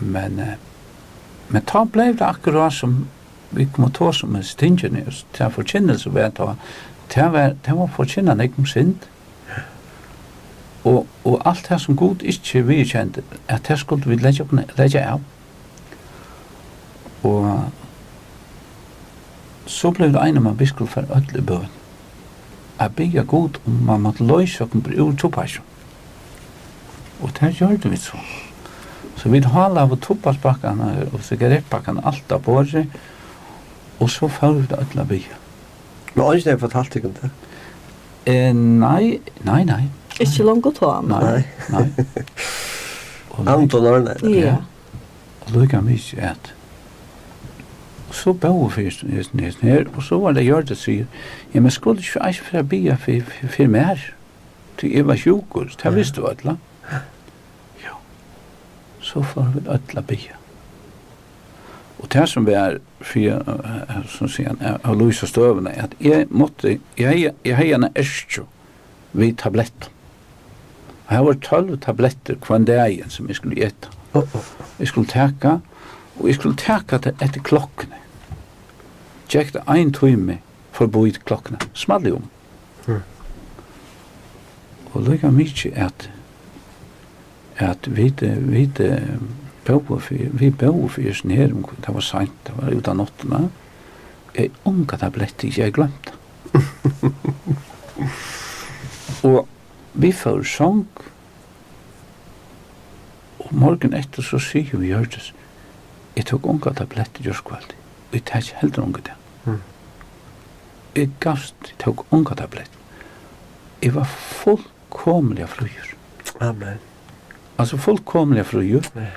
men, eh, men tá bleiv tað akkurát sum vit komu at tosa um hesi tingini, og tað forkynnelse var tá, tað var, tað var forkynna nógv um synd. Og, og alt tað sum Gud ikki viðurkendi, at tað skuldu vit leggja upp, leggja av. Og so bleiv tað einigheit um, at vit skuldu fara øll í bøn. At biðja Gud um, man mátti loysa okkum úr tubakinum. Og tað gjørdu vit so. So vit hálaðu tobakspakkarnar og sigarettpakkarnar alt á borðið, og so fóru vit øll at biðja. Men eingin hevur fortalt tykkum tað? Eh, nei, nei, nei. Ikki longu tá, nei. Nei, nei. Og Anton ordnaði tað. Ja. Og líka mikið at, og so bóðu fyri hesin, hesin her, og so var tað Hjørdis sigur, ja, men skuldi ikki eisini fara at biðja fyri, fyri, fyri mær? Tí eg var sjúkur, tað Ja. vistu øll, ha? Ja. So fóru vit øll at biðja. Og tað sum var, fyri, eh, eh, sum siga, eh, at lýsa støðuna, at eg mátti, eg hevði, eg hevði eina eskju við tablettum. Og har vóru tólv tablettir hvønn dagin, sum eg skuldi eta. Oh, oh. Eg skuldi taka, og eg skuldi taka tað eftir klokkuni. Gekk tað ein tími, forbí klokkuna, small eg um. Mm. Og líka mikið at, at vit, eh, vit, eh, bóðu fyri, vit bóðu fyri hesum her, um, tað var seint, tað var út á náttina. Eg onga tabletti, eg hevði gloymt tað. Og vit fóru í song, Og morgun eftir, so sigur við Hjørdis: "Eg tók onga tablett í gjárkvøldið, og eg taki heldur onga í dag." Mm. Eg gavst, eg tók onga tablett. Eg var fullkomiliga fríur. Amen. Altso fullkomiliga fríur. Ja.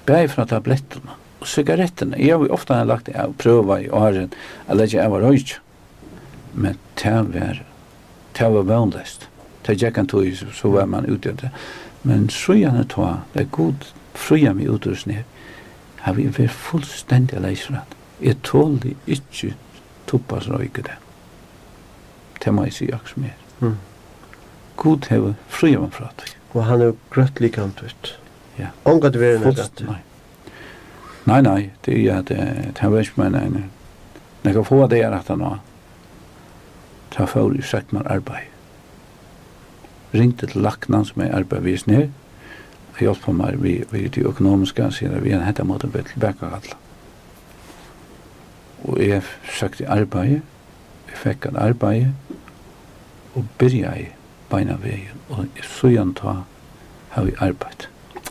Bæði frá tablettunum og sigarettunum. Eg havi ofta lagt av, prøvað í áðrenn at leggja av at roykja. Men tað var, tað var vónleyst. Tað gekk ein tíð, so, so var man úti eftir. Men síðani tá, tá Gud fríar meg út úr hesum her, havi eg verið fullstendiga leysur. Eg toli ikki tobaksroyk í dag. Tað má eg siga, akkurát sum er. Mm. Gud hevur fríað meg frá tí. Og hann hevur grøtt likam títt. Ja. Ongantíð verið nakað. Fullst-, nei. Nei, nei, tað er, ja, tað, tað var ikki meir enn nakrar fáar dagar aftaná. Tá fór eg og søkti mær arbeiði. Ringdi til læknan, sum eg arbeiði við, nær, og hjálpti mær við, við tí økonomiska, sigur, við hetta mátti eg tilbakakalla. Og eg søkti arbeiði, eg fekk eitt arbeiði og byrjaði beinanvegin, og síðan tá havi eg arbeitt.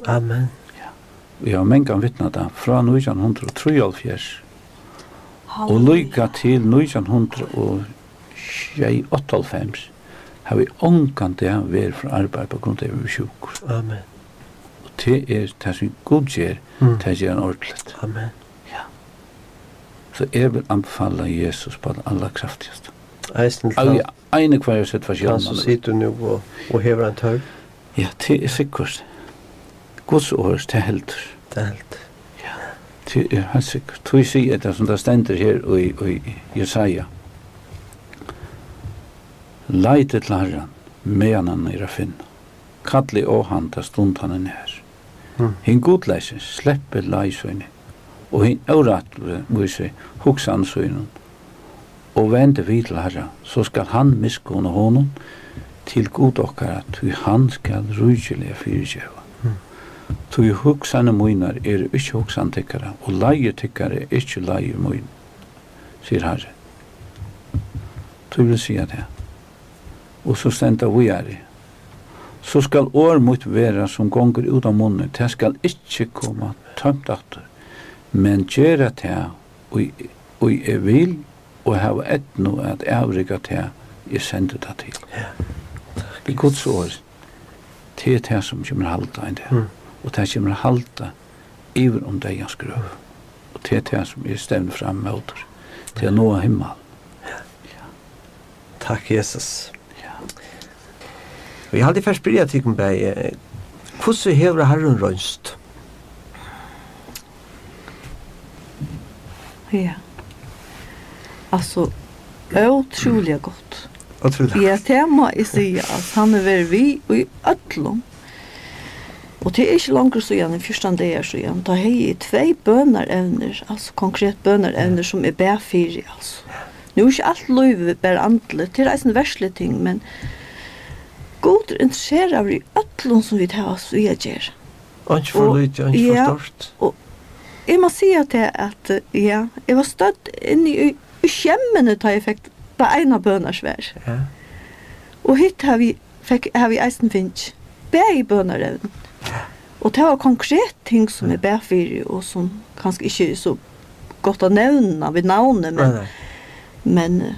Amen. Ja. Og eg havi mangan vitnað tað, frá nítjan hundrað og trýoghálvfjerðs og líka til nítjan hundrað og sjey, áttaoghálvfems havi eg ongan dag verið frá arbeiði, á grund av at eg var sjúkur. Amen. Og tað er tað, sum Gud ger, mm, tað ger hann ordiligt. Amen. Ja. So eg vil anbefala Jesus á tað allarkraftigasta. Eisini tá, ja, eini hvørja situatión, tá, so man situr nú og, og hevur ein tørv. Ja, tað er sikkurt. Guds orð, tað heldur. Tað heldur. Ja, tað er heilt sikkurt. Tí sigur tað, sum tað stendur her í, í Jesaja: "Leitið til Harran, meðan hann er at finna. Kallið á hann, ta stund hann er nær." Mm. "Hin gudleysi sleppur leið síni, og hin órættvísi hugsan sínum, og vendir við til Harran, so skal hann miskunna honum, til Gud okkara, tí hann skal ríkiliga fyrigeva. Mm. Tí hugsanir mínar eru ikki hugsanir tykkara, og leiðir tykkara eru ikki leiðir mínar, sigur Harrin." Tí vil siga tað. Og so stendur víðari: "So skal orð mítt vera, sum gongur út av munni, tað skal ikki koma tómt aftur, men gera tað, ið, ið eg vil, og hava eydnu at avrika tað, eg sendi tað til." Ja. Takk, Guds orð, tað er tað, sum kemur at halda ein dag. Mm. Og tað kemur at halda yvir um deyðans grøv. Og tað er tað, sum eg stevni fram móti, til at náa himmalin. Ja. Ja. Takk, Jesus. Ja. Og eg haldi, eg fari at spyrja tykkum bæði, hvussu hevur Harrin roynst? Ja. Altso, ótrúliga gott. Ótrúliga. Ja, tað má eg siga. Altso, hann hevur verið við í øllum. Og tað er ikki longur síðan enn fjúrtan dagar síðan, tá hevði eg tvey bønarevnir, altso konkret bønarevnir, sum eg bað fyri, altso. Nú er ikki alt lívið bara andligt, tað er eisini verðslig ting, men Gud er interesseraður í øllum, sum vit hava við at gera. Einki for lítið, einki for stórt. Og eg má siga tað at, eh, ja, eg var stødd inni í, í skemmuni, tá eg fekk tað eina bønarsvar. Ja. Og hitt havi, fekk, havi eg eisini fingið. Bæði bønarevni. Ja. Og tað var konkret ting, sum eg bað fyri, og sum kanska ikki er so gott at nevna við navni, men, nei, nei, men, eh,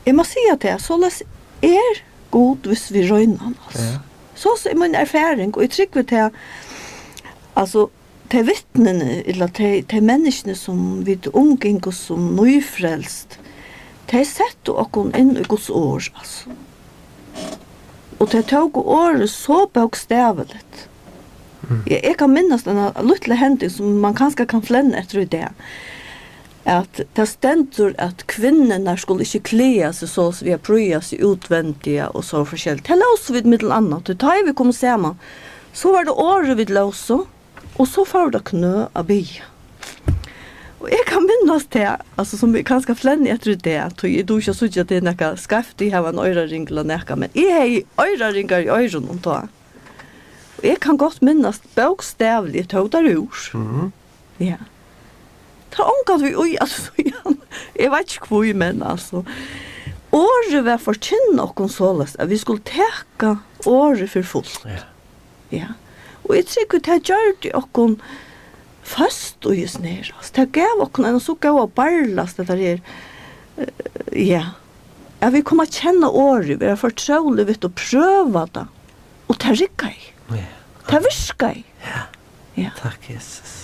eg má siga tað, soleiðis er Gud, hvis vit royna hann, altso. Ja. So, so er mín erfaring, og eg trúgvi tað, altso, tey vitnini, ella tey, tey menniskjuni, sum vit umgingust sum nýfrelst, tey settu okkum inn í Guds orð, altso. Og tey tóku orðið so bókstavligt. Mm. Eg, eg kann minnast eina lítla hending, sum man kanska kann flenna eftir í dag. At tað stendur, at kvinnurnar skulu ikki klæða seg so, so við at prýða seg útvendiga og so forskelligt. Tað lósu vit millum annað, tí tá ið vit komu saman, so var tað orðið, vit lósu, og so fóru vit á knø at biðja. Og eg kann minnast tað, altso, sum eg kanska flenni eftir í dag, tí eg dugi ikki at síggja, at tað er nakað skeivt, eg havi ein oyraring ella nakað, men eg hevði oyraringar í oyrunum tá. Og eg kann gott minnast bókstavliga, eg tók tær úr. Mhm. Ja. Tað er ongantíð í, altso, ja. Eg veit ikki hví, men, altso, orðið var forkynt okkum soleiðis, at vit skulu taka orðið fyri fult. Ja. Ja. Og eg trúgvi, tað gjørdi okkum føst í hesum her. Altso, tað gav okkum eina so góða barlast, hetta her, eh, ja, at vit koma at kenna orðið, vera fortrúlig við og prøva tað. Og tað riggaði. Ja. Tað virkaði. Ja. Ja. Takk, Jesus.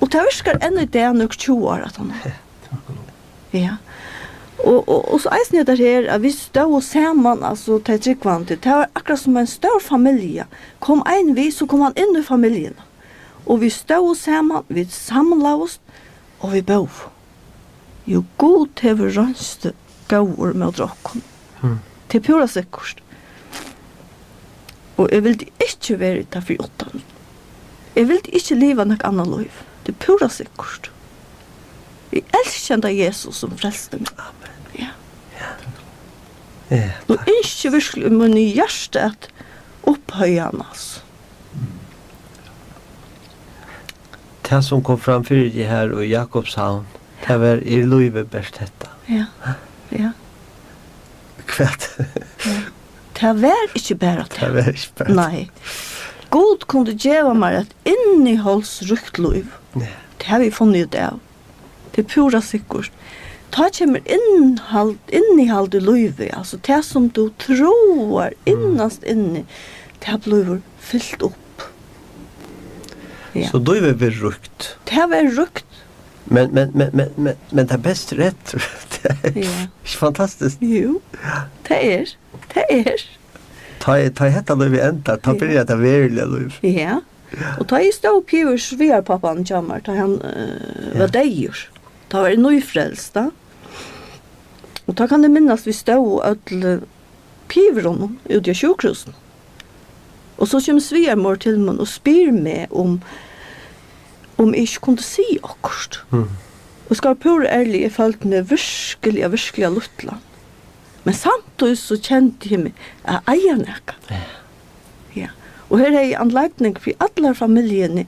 Og tað virkar enn í dag, nøkur tjúgu ár aftaná. Takk og lov. Ja. Og, og, og so eisini hetta her, at vit stóðu saman, altso, tey trúgvandi. Tað var akkurát sum ein stór familja. Kom ein við, so kom hann inn í familjuna. Og vit stóðu saman, vit samlaðust, og vit bóðu. Jú, Gud hevur reinst góður móti okkum. Mm. Tað er púra sikkurt. Og eg vildi ikki verið tað fyri uttan. Eg vildi ikki liva nakað annað lív. Tað er púra sikkurt. Eg elski henda Jesus sum frelsti meg. Amen. Ja. Ja. Ja, og takk. Ynski virkelig í mínum hjarta at upphøgja hann, altso. Tað, sum kom fram fyri teg her í Jakobshavn, tað var, er lívið bert hetta? Ja, ja. Hvat? Ja. Tað var ikki bara tað. Tað var ikki bara tað. Nei. Gud kundi geva mær eitt innihaldsríkt lív. Ja. Tað havi eg funnið út av. Tað er púra sikkurt. Tá kemur innihald, innihald í lívið, altso tað, sum tú trúar innast inni, tað blívur fylt upp. Ja. So lívið verður ríkt. Tað verður ríkt. Men, men, men, men, men, men tað best rætt, tað er ikki fantastiskt? Jú, tað er. Tað er. Tá er, tá er hetta lívið endar, tá byrjar tað veruliga lív. Ja. Og tá eg stóð uppi yvir svigarpápan hjá mær, tá hann, eh, var deyður, tá var eg nýfrelst, tá. Og tá kann eg minnast, vit stóðu øll, eh, uppi yvir honum úti á sjúkrahúsinum. Og so kemur svigarmor til mín og spyr meg um, um eg ikki kundi siga okkurt. Mm. Og skal vera púra ærlig, eg føldi meg virkiliga, virkiliga lítla. Men samtíðis so kendi eg meg at eiga nakað. Ja. Ja. Og her hevði eg anledning fyri allar familjuni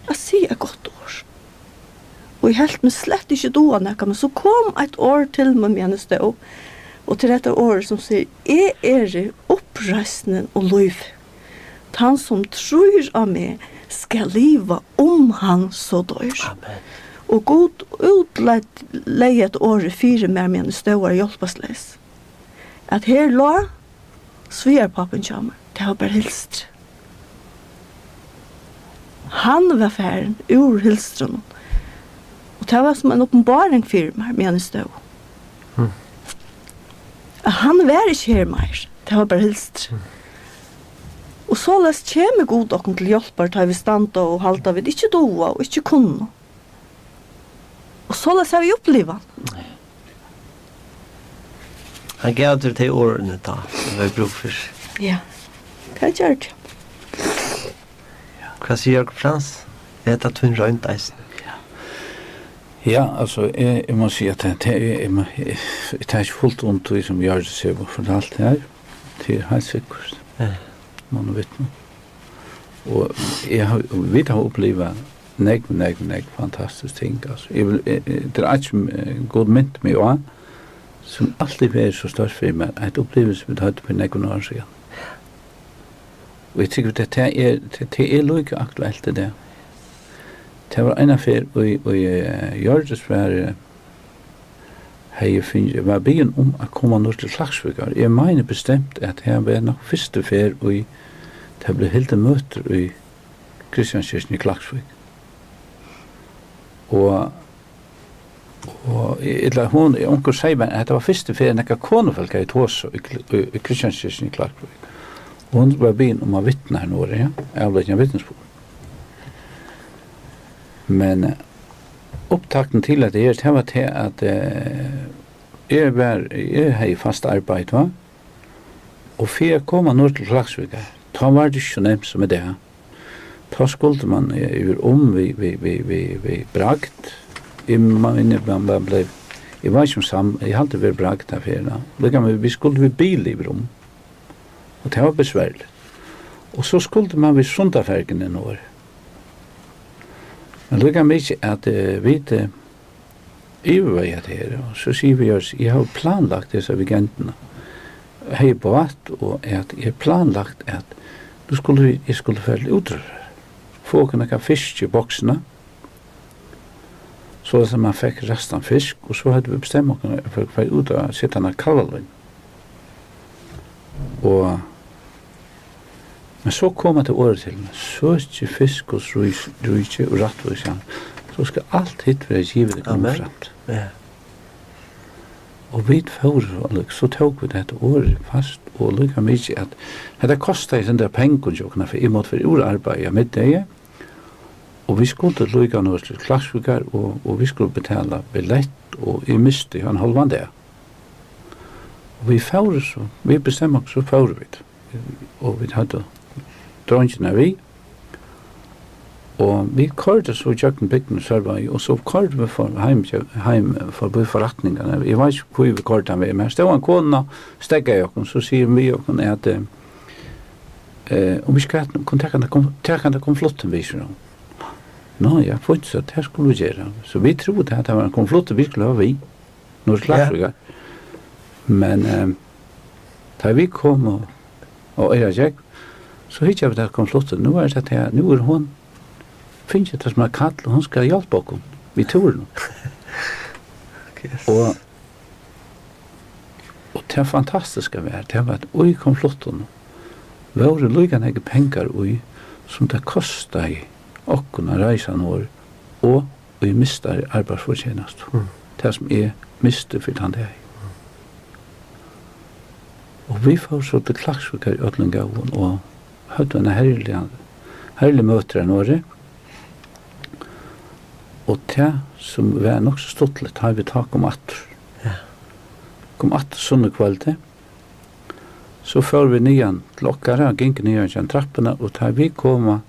at siga eitt gott orð. Og eg helt meg slett ikki duga nakað, men so kom eitt orð til mín, meðan eg stóð, og til hetta orðið sum sigur: "Eg eri uppreisnin og lívið. Tann sum trýr á meg, skal liva, um hann so doyr." Amen. Og Gud útlegði hetta orðið fyri mær, meðan eg stóð har hjálparleys. At her lá svigarpápin hjá mær, tað var bara hylstur. Hann var farin úr hylstrinum. Og tað var sum ein uppenbaring fyri mær, meðan eg stóð. Mm. At hann var ikki her meir. Tað var bara hylstur. Mm. Og soleiðis kemur Gud okkum til hjálpar, tá vit standa og halda, vit ikki duga og ikki kunnu. Og soleiðis havi eg upplivað hann. Hann gav tær tey orðini tá, sum var brúk fyri. Ja, tað gjørdi hann. Hvat sigur Jakob Frans? Er hetta tín roynd eisini? Ja, altso, eg, eg má siga, at tað, tað er, eg má, eg, eg taki ikki fult undir tí, sum Hjørdis hevur fortalt her. Tað er heilt sikkurt. Ja. Má nú vitna. Og eg havi, vit hava upplivað nógv, nógv, nógv fantastisk ting, altso. Eg vil, eg, eg, tað er eitt, sum, eh, Gud minti meg á, sum altíð verður so stórt fyri mær, eitt upplivilsi, vit høvdu fyri nógvum árum síðan. Og eg trúgvi, at tað er, tað, tað er líka aktuelt í dag. Tað var eina ferð í, í, eh, Hjørdis var, eh, hevði fingið, var biðin um at koma norður til Klaksvíkar. Eg meini bestemt, at her var nokk fyrstu ferð, í tað bleiv hildið møtir í Kristjanskirkjuni í Klaksvík. Og, og, ella hon, onkur segði mær, at hetta var fyrstu ferð, nakað konufólk hevði tosað í Kl-, í, í Kristjanskirkjuni í Klaksvík. Og hon var biðin um at vitna her norður, ja, avleggja vitnisburð. Men, eh, upptaktin til hetta her, tað var tað, at, eh, eg var, eg hevði fast arbeiði tá, og fyri at koma norður til Klaksvíkar, tá var tað ikki so nemt sum í dag. Tá skuldi mann, eh, yvir um við, við, við, við, við bragd. Eg meini, man, man bleiv, eg veit ikki um sam-, eg haldi, verið bragd ta ferðina. Líka, men vit skuldu við bili yvir um. Og tað var besværligt. Og so skuldi mann við Sundaferjuni norður. Men líka mikið at, eh, vit, eh, yvirvega hetta her, og so sigi eg við Hjørdis, eg havi planlagt hesa weekendina. Hevði bát, og at eg hevði planlagt, at nú skuldi vit, eg skuldi fara til útróðrar. fáa okkum nakað fisk í boksina, soleiðis at mann fekk ræstan fisk, og so høvdu vit bestemt okkum, at vit fóru út at seta eina kalvalín. Og, men so kom hetta orðið til meg: Søkið fisk Guds rís-, ríki og rættvísi, so skal alt hitt vera givið tykkum umframt. Ja. Og vit fóru, og lík-, so tóku vit hetta orðið fast, og líka mikið at hetta kostaði eitt sindur av pengum hjá okkum, fyri eg mátti fara úr arbeiði á middegi, og vit skuldu líka nú til Klaksvíkar, og, og vit skuldu betala billett, og eg misti ein hálvan dag. Og vit fóru so, vit bestemma okkum, so fóru vit. Og vit høvdu dreingirnar við, og vit koyrdu so gjøgnum bygdina Sørvági, og so koyrdu vit for, heim, heim forbi forretningarnar. Eg veit ikki, hví vit koyrdu hann veg, men har stóð ein kona, steðgaði okkum, so sigur hon við okkum, at, eh, eh, um vit ikki kunnu taka handa, kom, taka handa konvolutten við, sigur hon. Nå, ja, fínt, so tað skulu vit gera. So vit trúðu, at tað var ein konvolutt, vit skuldu hava við. Nú er Klaksvíkar. Men, eh, tá vit komu á Oyrargjógv, so hyggja vit at konvoluttini. Nú er tað her, nú er hon fingið tað sum er kall, og hon skal hjálpa okkum við túrinum. Yes. Og, og tað fantastiska var, tað var, at í konvoluttunum vóru líka nógvir pengar í, sum tað kostaði okkum at reisa norður, og í mistari arbeiðsfortjenastu. Mm. Tað, sum eg misti fyri tann dagin. Og vit fóru so til Klaksvíkar í øllum góðum og høvdu eina herliga, herlig møti har norðuri. Og tað, sum var nokk so stuttligt, tá vit tá komu aftur. Ja. Komu aftur sunnukvøldið, so fóru vit niðan til okkara, gingu niðan ígjøgnum trappuna, og tá vit koma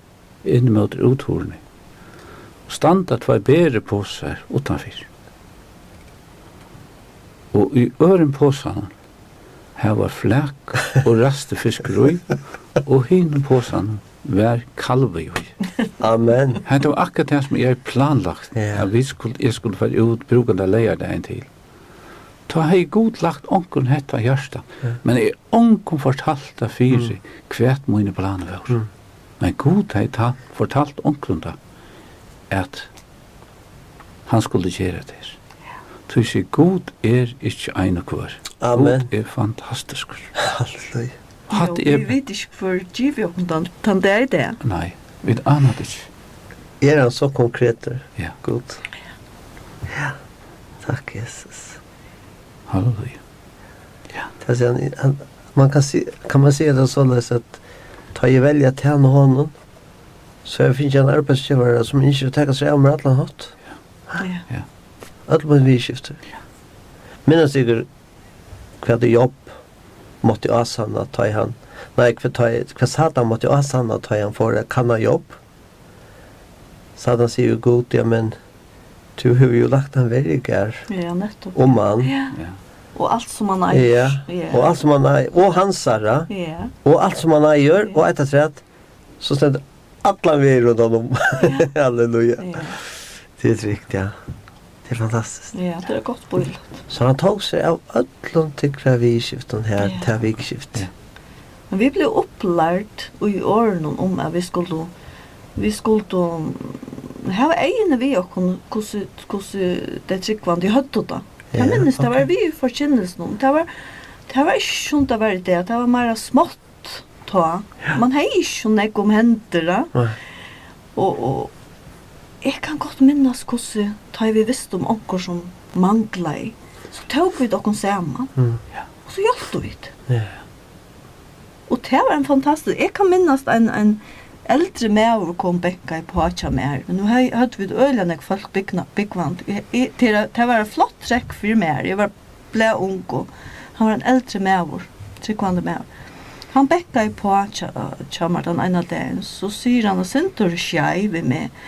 inn móti úthurðini, standa tveir beriposar uttanfyri. Og í øðrum posanum, har var flak og ræstur fiskur í, og hinum posanum var kalvi í. Amen. Hetta var akkurát tað, sum eg hevði planlagt, ja, at vit skuldu, eg skuldi fara út brúkandi leygardagin til. Tá hevði Gud lagt onkrum hetta á hjarta, ja, men eg ongum fortalt tað fyri, mm, hvat míni planir vóru. Mm. Men Gud hevði ta-, fortalt onkrum tað, at hann skuldi gera tað her. Ja. Tí seg, Gud er ikki ein og hvør. Amen. Gud er fantastiskur. Halleluja. Hatta er, vit vita ikki, hvør givið okkum tann, tann dag í dag. Nei, vit ana tað ikki. Er hann so konkretur? Ja. Gud. Ja. Takk, Jesus. Halleluja. Ja. Tað er hann, hann, man kann si-, kann man siga tað soleiðis, at tá eg velji at tæna honum, so havi eg fingið ein arbeiðsgevara, sum ynskir at taka seg av mær allan hátt. Ja. Ja. Øll míni viðurskifti. Ja. Minnast tykur, hvat Job mátti ásanna, tá ið hann, nei, hvat, tá ið, hvat Satan mátti ásanna, tá ið hann fór at kanna Job? Satan sigur við Gud: "Ja, men tú hevur jú lagt ein verri garð, ja, nettupp, um hann." Ja. Ja. Og alt sum hann eigur. Ja. Ja. Og alt sum hann eigur, og hansara. Ja. Og alt sum hann eigur, ja, og eitt afturat, so stendur allan vegin rundan um. Ja. Halleluja. Ja. Tað er trygt, ja. Tað er fantastiskt. Ja, tað er gott bílæt. So hann tók seg av øllum tykkara viðurskiftum her, ja, tað vikuskiftið. Ja. Men vit blivu upplærd í orðunum um, at vit skuldu, vit skuldu hava eyguni við okkum, hvussu, hvussu tey trúgvandi høvdu tað. Tað, ja, minnist, tað var, ok, við í forkynnilsinum. Tað var, tað var ikki, sum tað var í dag. Tað var meira smátt tá. Ja. Man hevði ikki so nógv um hendur, tá. Nei. Og, og eg kann gott minnast, hvussu, tá ið vit vistu um onkur sum manglaði, so tóku vit okkum saman. Mm. Ja. Og so hjálptu vit. Ja. Og tað var ein fantastisk, eg kann minnast ein, ein eldri maður kom, bankaði uppá hjá mær. Men nú hø-, høvdu vit øgiliga nógv fólk bygna-, búgvandi. Eg, eg, tað, tað var eitt flott trekk fyri mær. Eg var blaðung, og hann var ein eldri maður, trúgvandi maður. Hann bankaði uppá hjá, hjá mær tann eina dagin, so sigur hann eitt sindur skeivt við meg,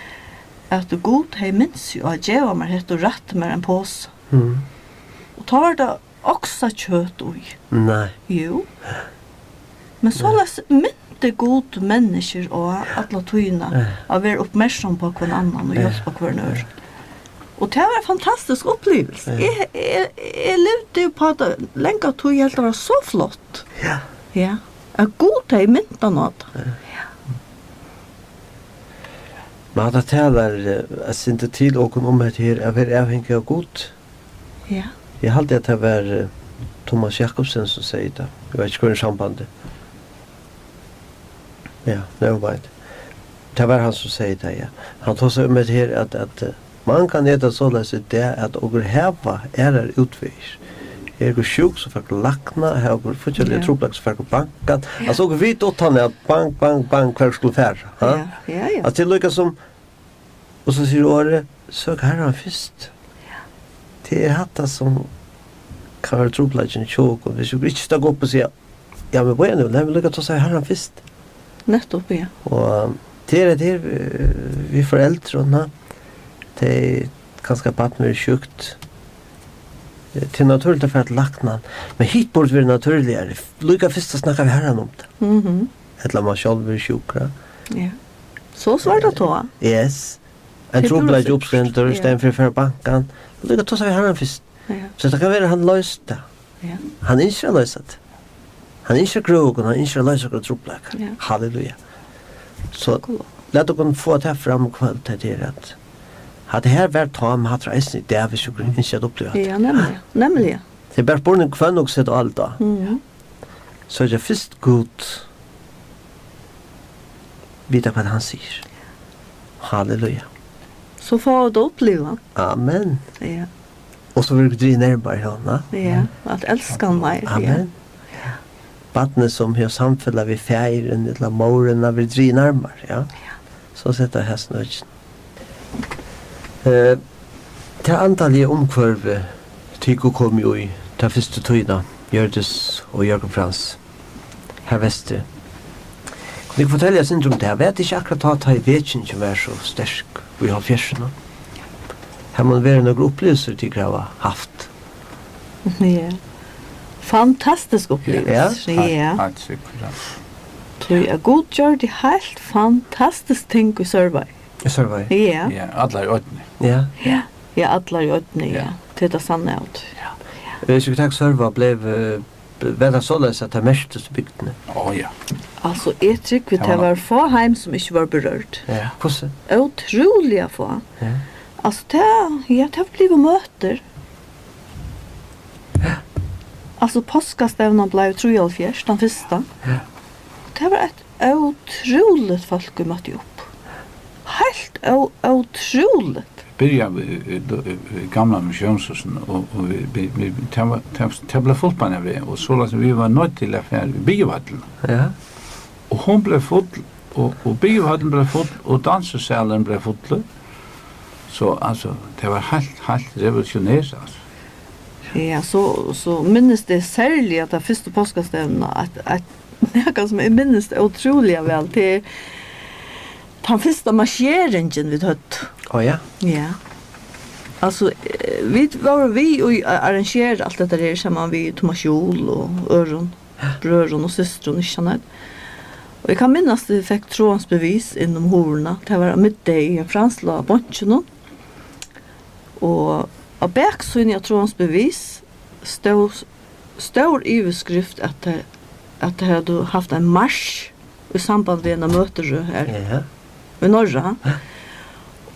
at Gud hevði minst seg á at geva mær hetta og rætti mær ein posa. Mm. Og tá var tað oksakjøt í. Nei. Jú. Men soleiðis minti Gud menniskjur á alla tíðina, ja, at vera uppmerksom á hvønn annan og, ja, hjálpa hvørjum øðrum. Og tað var ein fantastisk uppliving. Ja. Eg, eg, eg livdi upp á tað langa tíð, eg helt tað var so flott. Ja. Ja. At Gud hevði mint hann á tað. Ja. Ja. Men hatta talar, eh, eitt sindur til okkum um hetta her, at vera avhangig av Gud. Ja. Eg haldi, at tað var, eh, Thomas Jakobsen, sum segði tað. Eg veit ikki, hvør í sambandi. Ja, never mind. Tað var hann, sum segði tað, ja. Hann tosaði um hetta her, at, at, eh, mangan er tað soleiðis í dag, at okur hava aðrar útvegir. Er okur sjúk, so fara okur lækna, hava okur fíggjarliga Ja. trupulleikar, so fara okur bankan. Ja. Altso, okur vita uttan at bang, bang, bang, hvar okur skulu fara, ha? Ja, ja, ja. Altso, tað er líka sum, og so sigur orðið, søk Herran fyrst. Ja. Tað er hatta sum kann vera trupulleikin hjá okkum. Viss okur ikki standa upp og siga, ja, men bíða nú, lat meg líka tosa við Herran fyrst. Nettupp, ja. Og tað er, tað er, eh, við foreldrini, tey kanska barn verður sjúkt. Eh, tað er natúrligt at fara til læknan, men hitt burdi verið natúrligari. Líka fyrst at snakka við Herran um tað. Mhm. Ella man sjálvur verður sjúkur, ja. Ja. So var tað tá. Yes. Ein Tað er trupulleiki púra uppstendur, sikkurt, í ja. staðin fyri at fara á bankan. Líka tosa við Herran fyrst. Ja. So tað kann vera, hann loysir tað. Ja. Hann ynskir at loysa tað. Hann ynskir at grøða okkum, hann ynskir at loysa okkara trupulleikar. Ja. Halleluja. So Takk og lov. lat okkum fáa tað fram í kvøld, tað er at hatta her var tá, men hatta er eisini í dag, viss okur ynskja at uppliva tað. Ja, nemliga. Nemliga. Tað er bara spurning, hvønn okur seta álit á. Mhm. Søkja fyrst Gud, vita, hvat hann sigur. Halleluja. So fáa vit at uppliva. Amen. Ja. Og so verður drigið nærmari honum, ha? Ja, at elska hann meir, ja. Amen. Barnið, sum hevur samfelag við faðirin ella mórina, verður drigið nærmari, ja. Ja. So seta hasi nøkin. Eh, tað andaliga umhvørvið, tykur komu í ta fyrstu tíðina, Hjørdis og Jørgen Frans, har vesturi. Kunnu tit fortelja eitt sindur um tað? Var tað ikki akkurát tá, tá ið vekingin var so sterk í hálvfjerðsunum? Har man verið nøkur uppliving, tit hava havt? Ja. Fantastisk uppliving. Ja. Ja. Heilt, heilt sikkurt, ja. Tí at Gud gjørdi heilt fantastisk ting í Sørvági. Í Sørvági? Ja. Ja, allar í oynni. Ja. Ja. Ja, allar í oynni, ja. Ja. Tað er tað sanna av tí. Ja. Eh, so takk, Sørvágur bleiv, eh, var tað soleiðis, at tað merktist í bygdini? Ó, ja. Altso, eg trúgvi, Tað var tað var fá heim, sum ikki vóru berørt. Ja, hvussu? Ótrúliga fá. Ja. Altso, tað, ja, tað blivu møtir. Ja. Altso, páskastevnan bleiv trýoghálvfjerðs, tann fyrsta. Ja. Tað var eitt ótrúligt fólk, ið møtti upp. Heilt ó-, ótrúligt. Byrjaðu við, við, við gamla missiónshúsinum, og, og við, við, við, tað var, tað, tað bleiv fult beinanvegin, og soleiðis, vit vóru noydd til at fara í Bygdahøllina. Ja. Og hon bleiv full, og, og Bygdahøllin bleiv full, og dansisalurin bleiv fullur. So, altso, tað var heilt, heilt revolutionerande, altso. Ja, so, so minnist eg serliga ta fyrstu páskastevnuna, at, at nakað sum eg minnist ótrúliga væl, tað er tann fyrsta marsjeringin, vit høvdu. Ó, ja? Ja. Altso, eh, vit vóru við í at arrangera alt hetta her saman við Thomas Juul og øðrum brøðrum og systrum, ikki sant? Og eg kann minnast, at eg fekk trúans bevis inn um hurðina. Tað var á middegi, Frans lá á bonkinum. Og á baksíðuni av trúans bevis stóð stór yvirskrift, at tað, at tað høvdu havt ein marsj í samband við eina møtirøð her Ja. í Norra. Ja.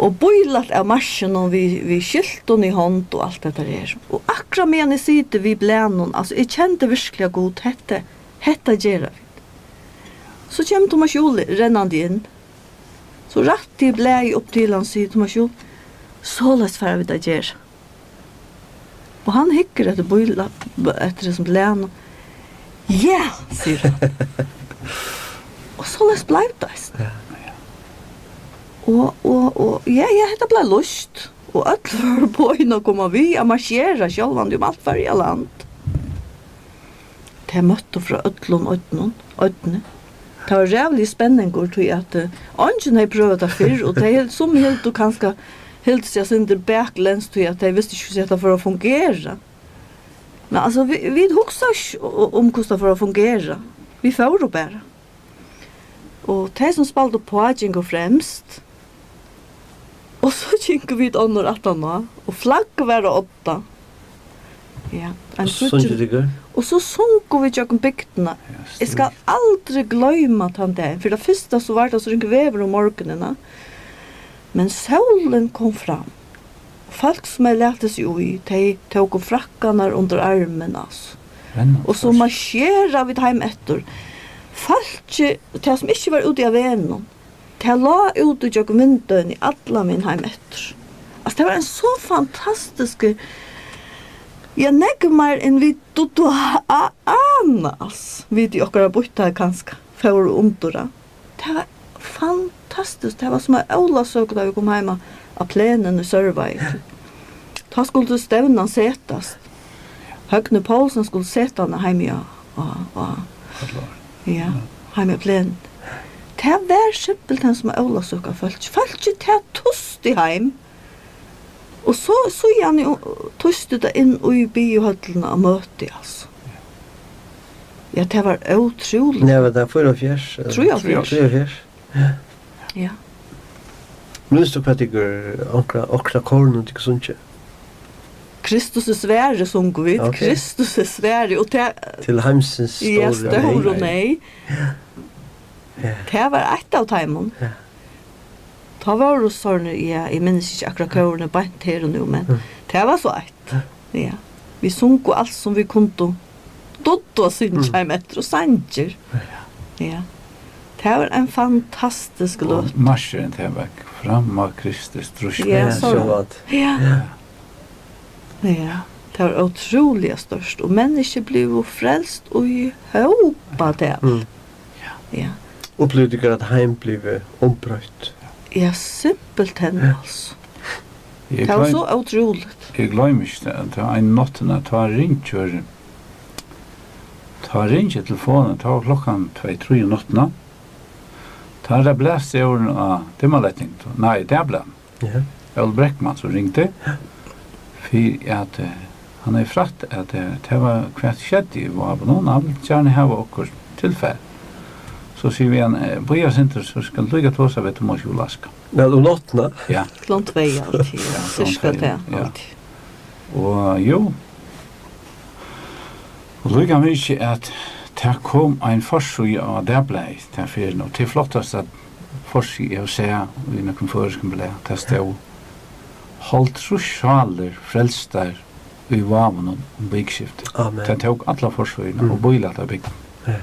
Og bílætt av marsjinum við, við skiltum í hond og alt hetta her. Og akkurát meðan eg siti við blaðnum, altso, eg kendi virkiliga, Gud, hetta, hetta gera vit. So kemur Thomas Juul rennandi inn. So rætti eg blaðið upp til hann, sigur Thomas Juul, soleiðis fara vit at gera. Og hann hyggur eftir bíla-, eftir hesum blaðnum. Ja, sigur hann. Og soleiðis bleiv tað eisini. Ja. Og, og, og, ja, ja, hetta bleiv lýst. Og øll vóru boðin at koma við, at marsjera sjálvandi um alt Føroyaland. Tey møttu frá øllum oynni. Tað var ræðuligur spenningur, tí at, eh, eingin hevði prøvað tað fyrr, og tey hil-, summi hildu kanska, hildu seg eitt sindur baklendsk, tí at tey vistu ikki, hvussu hetta fór at fungera. Men altso, vi-, vit hugsaðu ikki u-, um, hvussu tað fór at fungera. Vit fóru bara. Og tey, sum spældu uppá, gingu fremst. Og so gingu vit onnur aftaná, og flaggið var á odda. Ja, ein Og sungu tríggjar-, tykur? Og so sungu vit gjøgnum bygdina. Ja, Eg skal stíl. aldri gloyma tann dagin. Fyri tað fyrsta, so var tað so ringur veður um morgunin, ha. Men sólin kom fram. Fólk sum hevði latið seg í, tey tóku frakkarnar undir armin, altso. Spennandi. Og so marsjeraðu vit heim eftir. Fólkið, tað sum ikki var úti á vegnum, tað lá út ígjøgnum vindeyguni allan vegin heim eftir. Altso, tað var ein so fantastiskur, ja, nógv meir enn vit dugdu at a-, ana, altso. Vit í okkara býttað kanska fóru undir, ja. Tað var fantastiskt. Tað var sum ein ólavsøka, tá vit komu heim á, á Plenin í Sørvági. Tá skuldi stevnan setast. Høgni Poulsen skuldi seta hana heima á, á, á, ja, heima á Plenin. Tað var simpelthen sum ein ólavsøka, fólk. Fólkið, tað tusti heim. Og so, síðani, og, tusti tað inn í biohøllina á møti, altso. Ja, tað var ótrúligt. Nei, men tað er fýraoghálvfjerðs, eh, Trýoghálvfjerðs. Trýoghálvfjerðs. Ja. Minnist tú, hvat tykur onkra, onkra kórnum tykur sungu? Kristus er svarið, sungu vit. Ok. Kristus er svarið, og tað Til heimsins ja, stóru stóru neyð. Neyð. Ja. Tað var eitt av teimum. Ja. Tá vóru sovorðnir, ja, eg minnist ikki akkurát kórnum beint her og nú, men Mm. tað var so eitt. Ja. Ja. Vit sungu alt sum vit kundu. Dugdu at syngja Mm. heim eftir og sangir. Ja. Ja. Tað var ein fantastisk Og løta. Marsjin, tað var Fram á Kristi, stríðsmenn. Ja, Ja, so. sjálvandi. Ja. Ja. Ja. Tað var ótrúliga stórt. Og menniskju blivu frelst í hópa tað. Mm. Ja. Upplivdu tykur, at heim blivu umbroytt? Ja, simpelthen, Ja. altso. Eg Tað var gloym-, so ótrúligt. eg gloymi ikki tað, tað var ein náttina, tá ringir, tá ringir telefonin, tá var klokkan tvey, trý um náttina. Tá er tað blæst í órum á dimmalætting, nei, dagblaðnum. Ja. Óli Breckmann, sum ringdi, fyri at, eh, hann hevði frætt, at, eh, tað var, hvat skeði í Vágum. Hann vildi gjarna hava okkurt tilfar. So siga vit hann, eh, bíða eitt sindur, so skal eg líka tosa við Tummas Juul Ask. Men um náttina? Ja. Klokkan tvey altíð, ja. Ja, klokkan Sirka tvey, tað, ja. altíð. Og jú, og líka mikið at tað kom ein forsíða á dagblaðið, ta ferðina, og tað flottasta forsíða eg havi sæð í nøkrum føroyskum blað, tað stóð: "Hálvtrýss sálir frelstar í Vágum um vikuskiftið." Amen. Tað tók alla forsíðuna Mm. og bílæt av bygdum. Ja.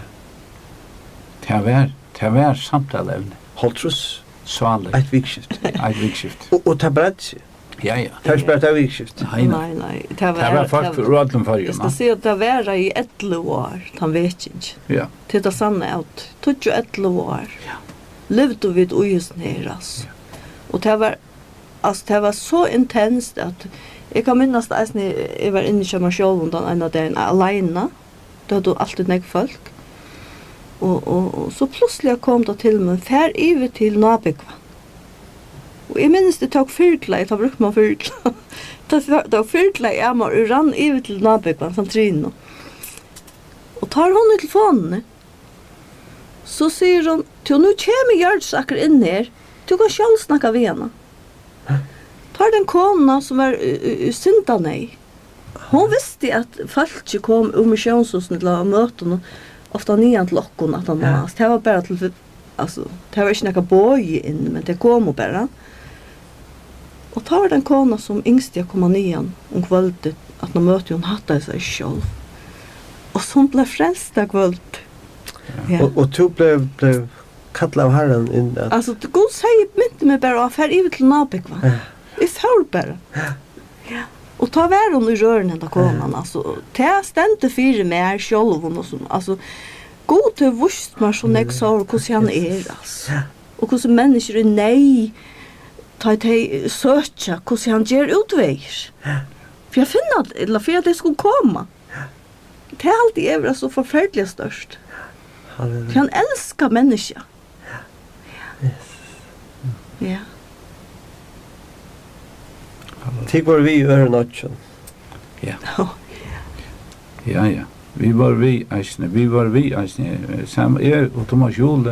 Tað var, tað var samtalaevni. Hálvtrýss? Sálir. Eitt vikuskifti. Eitt vikuskifti. Og, og tað breiddi seg? Ja, ja. Tað er ikki bara tað vikuskifti. Nei, nei. Nei, nei. Tað Tað var, var fólk tað úr øllum Føroyum, Eg skal ja. siga at tað var í ellivu ár, tann vekingin. Ja. Tað er tað sanna av tíggju, ellivu ár. Ja. Livdu vit í hesum her, altso. Ja. Og tað var, altso, tað var so intenst at eg kann minnast eisini, eg var inni hjá mær sjálvum tann eina dagin aleina. Tað høvdu altíð nógv fólk. Og, og, og so plutsliga kom tað til mín, far yvir til nábúgvan. Og eg minnist, eg tók fyrla, tá brúkti mann fyrla. Tá, tá fyrla eg av mær og rann yvir til nábúgvan, Sandrinu. Og tá er hon í telefonini. So sigur hon, "Tú, nú kemur Hjørdis akkurát inn her. Tú kanst sjálv snakka við hana." Tá er tað ein kona, sum var í, í, í syndaneyð. Hon visti, at fólkið kom úr missiónshúsinum til at møta honum, ofta niðan til okkum, at hann Ja. var, tað var bara til, altso, tað var ikki nakað boðið inn, men tey komu bara. Og tá var tað ein kona, sum ynskti at koma niðan um kvøldið, at hon møtti, hon háttaði seg ikki sjálv. Og sum bleiv frelst tað kvøld. Ja. Ja. Og, og tú bleiv, bleiv kallað av Harranum inn at Altso, Gud segði, minti meg bara á, far yvir til nábúgvan. Ja. Eg fór bara. Ja. Og tá var hon í rørinum, henda konan, Ja. altso, tað stendur fyri mær sjálvum, og sum, altso, Gud hevur víst mær so nógv Ja. so, hvussu hann er, altso. Ja. Og hvussu menniskjur í neyð, tá tey søkja, hvussu hann ger útvegir. Ja. Fyri at finna, ella fyri at tey skulu koma. Ja. Tað haldi eg vera so forferdiliga stórt. Halleluja. Tí hann elskar menniskja. Yes. Ja. Halleluja. Tit vóru við í øðrum oyggjum. Ja. Ja, ja. Vit vóru við eisini. Vit vóru við eisini. Eh, sam-, eg og Tummas Juul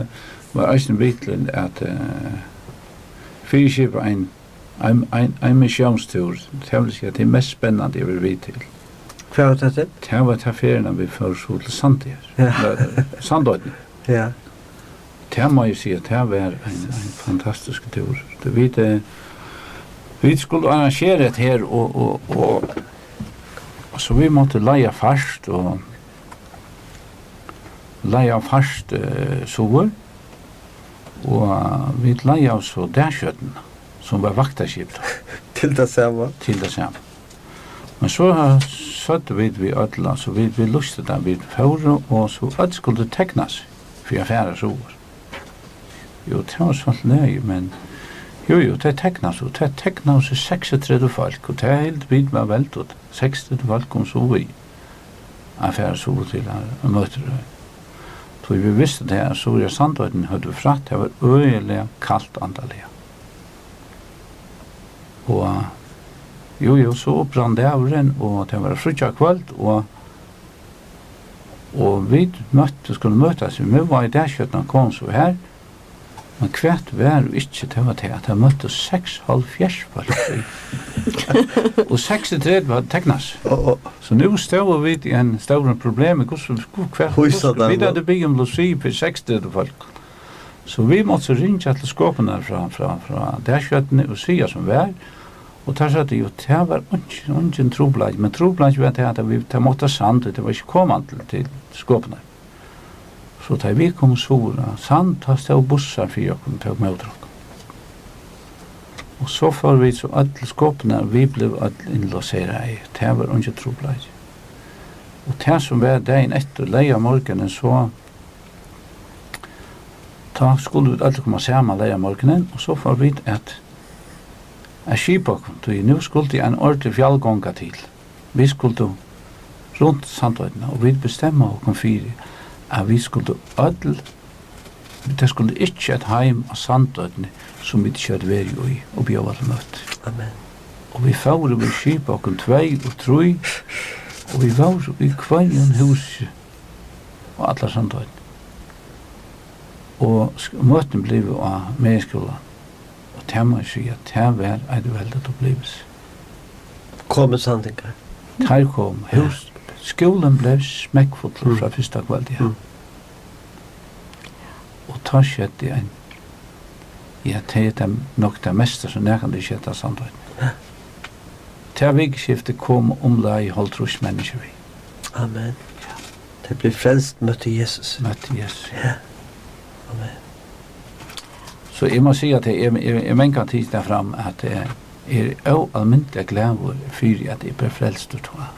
var eisini við til at, eh, fyriskipa ein Ein, ein, ein missiónstúr, tað vil siga, tað er mest spennandi eg verið við til. Hvar var tað til? Tað var ta ferðina, vit fóru so til Sandoyar. Ja. Nei, Sandoynna. Ja. Tað má eg siga, tað var ein, ein fantastiskur túrur. Vit, eh, vit skuldu arrangera hetta her, og, og, og, og so vit máttu leiga fart, og leiga fart, eh, suður, og vit leigaðu so dagskjøtuna, sum var vaktarskip tá. Til tað sama. Til tað sama. Men so søgdu vit við øll, altso, vit, vit lýstu tað, vit fóru, og so øll skuldu tekna seg fyri at fara suður. Jú, tað var so langt, men jú, jú, tað teknaðust, og tað teknaðust seksogtretivu fólk, og tað hildu vit var veldugt, seksogtretivu fólk komu so við at fara suður til at møta. Tí vit vistu tað, at Suðuroyar Sandoynni høvdu frætt, tað var øgiliga kalt andaliga. Og jú, jú, so upprann dagurin, og tað var fríggjakvøld, og, og vit møttu, skuldu møtast í miðvági, dagskjøtuna kom so har, men hvat var og ikki, tað var tað, at tað møttu seksoghálvfjerðs fólk í. Og seksogtretivu høvdu teknað seg. Og, og so nú stóðu vit í einum stórum problemi, hvussu, hvat, hví so hvussu, tað vit var høvdu biðið um losji fyri seksogtretivu fólk. So vit máttu so ringja til skopunar frá, frá, frá dagskjøtuni og siga sum var, og teir søgdu, jú, tað var eingin, eingin trupulleiki, men trupulleikin var tað, at vit, tað mátti á Sand, og tað var ikki komandi til, til skopunar. So tá vit komu suður á Sand, tá stóðu bussar fyri okkum og tóku móti okkum. Og so fóru vit so øll til skopunar, og vit blivu øll innlogerað. Tað var eingin trupulleiki. Og tað sum var dagin eftir, leygarmorgunin, so tá skuldu vit øll koma saman leygarmorgunin, og so fóru vit at, at skipa okkum, tí nú skuldi ein ordilig fjallgonga til. Vit skuldu runt Sandoynna, og vit bestemma okkum fyri, at vit skuldu øll, tað skuldi ikki eitt heim á Sandoynni, sum vit ikki høvdu verið í og bjóðað til møti. Amen. Og vit fóru, vit skipa okkum tvey og trý, og vit vóru í hvørjum húsi og allar Sandoynni. Og sk-, møtini blivu á Meginskúlanum. Og tað má eg siga, tað var eitt veldigt upplivilsi. Komu sandingar? Teir komu. Hús, skúlin bleiv smekkfullur frá fyrsta kvøldi, ja. Mm. Og tá skjeddi ein, ja, tað er tað nokk tað mesta, sum nakrantíð skjeddi á Sandoynni. Ja. Tað vikuskiftið komu umleið hálvtrýss menniskju við. Amen. Ja. Tey blivu frelst, møttu Jesus. Møttu Jesus. Ja. Amen. So eg má siga, at eg, eg, eg, eg mangan tikið tað fram, at eg eri óalmindiliga glaður fyri, at eg bleiv frelstur tá.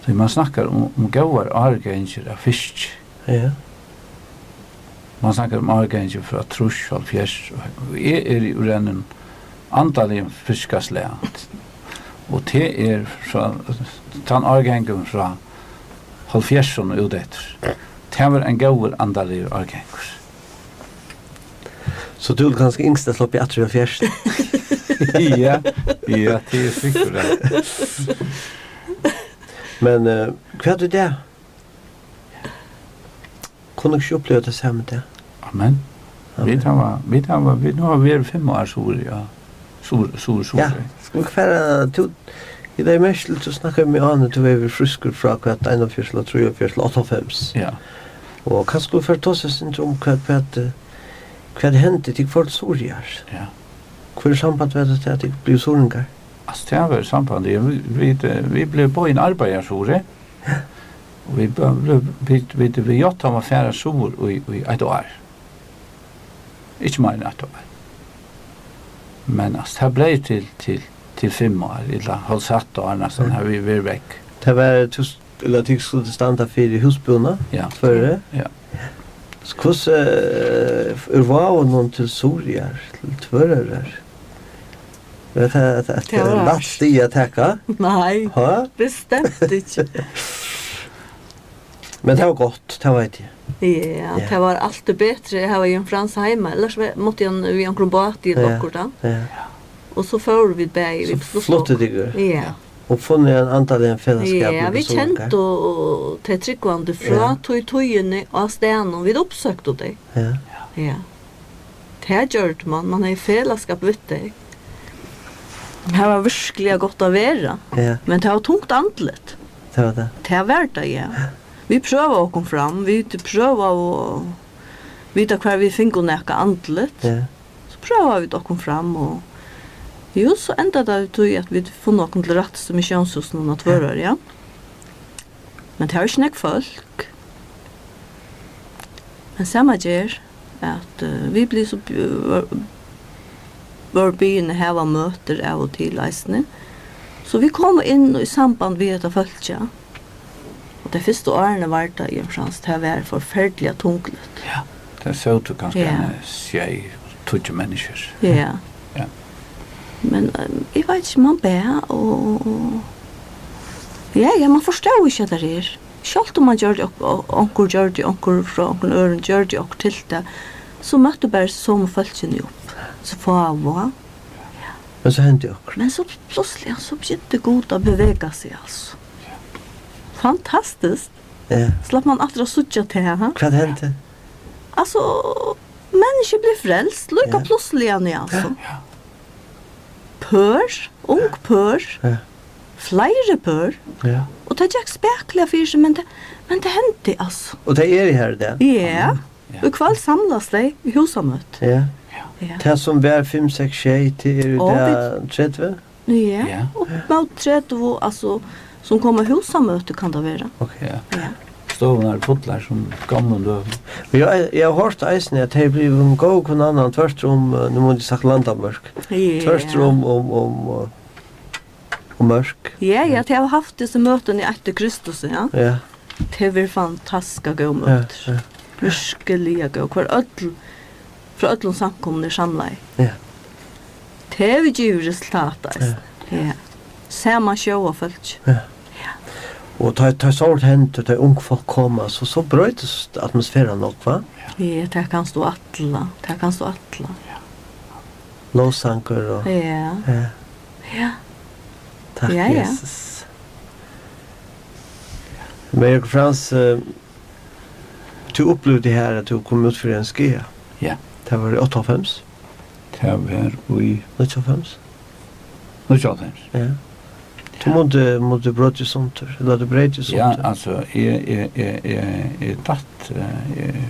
So man snakkar um, um góðar árgangir av fiski. Ja. Man snakkar um árgangir frá trýss, hálvfjerðs, og eg eri úr einum andaligum fiskaslag. Og tað er frá, tann árgangurin frá hálvfjerðsum og út eftir. Tað var ein góður andaligur árgangur. So tú ert kanska yngst at sleppa aftur í hálvfjerðs? Ja, ja, tað er sikkurt, ja. Men, eh, hvat er tað? Kunnu okur ikki uppliva tað sama í dag? Amen. Amen. Vit hava, vit hava, vit, nú hava vit verið fimm ár suður, ja. Suður, suður, suður. Ja, skulu vit fara, tú, eg legði merki til, tú snakkaði um í áðni, tú var frískur frá hvat, einogfjøruti til trýoghálvfjerðs til áttaoghálvfems. Ja. Og kanska skulu vit fara tosa eitt sindur um hvat, hvat, eh, hvat hendi, tit fóru til Suðuroyar? Ja. Hvør samband var tað, at tit blivu suðuroyingar? Altso, tað var sambandið. Ja, vit, vit, eh, vit blivu boðin arbeiði suður. Og vit bø-, vit, vit, vit, vit játtaðu at fara suður í, í eitt ár. Ikki meira enn eitt ár. Men, altso, tað bleiv til, til, til fimm ár, ella hálvsett ár næstan, ja, har vit verið vekk. Tað var, tú s-, ella tit skuldu standa fyri húsbúna, ja, Tvøroyri? Ja. So hvussu, eh, úr Vágum til Suðuroyar, til Tvøroyrar? Var tað, tað, tað var lætt stig at taka? Nei, ha? Bestemt ikki. Men tað var gott, tað veit eg. Ja, ja, tað var altíð betri at hava Jón Frans heima, ellers ve-, mátti hann við onkrum báti ella, ja, okkurt, ja. Ja. Og so fóru vit bæði, so vit fluttu okkum. Fluttu tykur? Ja. Og funnu ein andaligan felagsskap, ja, við vit kendu tey trúgvandi frá, ja, tí tíðini á staðnum, vit uppsøktu tey. Ja. Ja. Tað gjørdi man, man hevði felagsskap við tey. Har var virkiliga gott at vera. Ja. Men tað var tungt andligt. Tað var tað. Tað var tað, ja. Vit prøvaðu okkum fram, vit prøvaðu at vita hvar vit fingu nakað andligt. Ja. prøvaðu vit okkum fram, og jú, so endaði tað við tí, at vit funnu okkum til rættis í Missiónshúsinum á Tvøroyri, ja. Men tað var ikki nógv fólk. Men sama ger, at, eh, vit blivu so bj-, vóru biðin at hava møtir av og til eisini. So vit komu inn í samband við hetta fólkið. Og tey fyrstu árini var tað, Jón Frans, tað var forferdiliga tungligt. Ja, tað sótu kanska Ja. eini sjey, tíggju menniskjur. Ja. Ja. Men, ehm, eg veit ikki, man bað, og, og, ja, ja, man forstóð ikki, at tað er. Sjálvt um man gjørdi ok-, o-, onkur gjørdi, onkur frá onkrum øðrum gjørdi okkurt til tað, so møttu bara somu fólkini upp. So fáa. Men so hendi okkurt. Men so plúsliga, so begynti Gud at bevega seg, altso. Fantastiskt. Ja. Slapp man aftur at síggja tað, ha? Hvat hendi? Altso, menniskju blivu frelst, líka Ja. plúsliga, altso. Ja. Pør, ung pør, Ja. fleiri pør. Ja. Og tað gekk spakuliga fyri seg, men tað, men tað hendi, altso. Og tey eru her í dag? Ja. Ja. Og í kvøld samlast tey í húsamøti. Ja. Ja. Tað sum var fimm, seks, sjey, tað er í Og dag tretivu? Ja, Ja. upp móti tretivu, altso, sum koma á húsamøti, kann tað vera. Ok. Ja. Ja. Stovurnar eru fullar sum gamlum døgum. Men eg, eg havi hoyrt eisini, at tey blivu góð hvønn annan, tvørtur um, eh, nú mundi eg sagt landamørk. Ja. Tvørtur um, um, um, eh, og mørk. Ja, ja, tey hava havt hesi møtini eftir Kristus, ja. Ja. Tað hevur verið fantastiska góð Ja, møtir. ja. Virkiliga góð. Hvør øll, frá øllum samkomum er samlaði. Ja. Tað hevur givið resultat, eisini. Ja. Ja. Sama sjóða fólk. Ja. Og tá, tá sovorðið hendir, tá ung fólk koma, so, so broytist atmosferan nokk, va? Ja, tað kanst tú ætla. Tað kanst tú ætla. Lovsangur og Ja. Ja. Ja. Takk, Ja, ja. Jesus. Men Jørgen Frans, eh, tú upplivdi her, at tú kom út fyri ein skaða. Ja. Tað var í áttaoghálvfems? Tað var í Níggjuoghálvfems? Níggjuoghálvfems. Ja. Tú mátti, mátti brotið sundur, ella tú breyt í Ja, sundur. Altso, eg, eg, eg, eg, eg datt, eh, eg,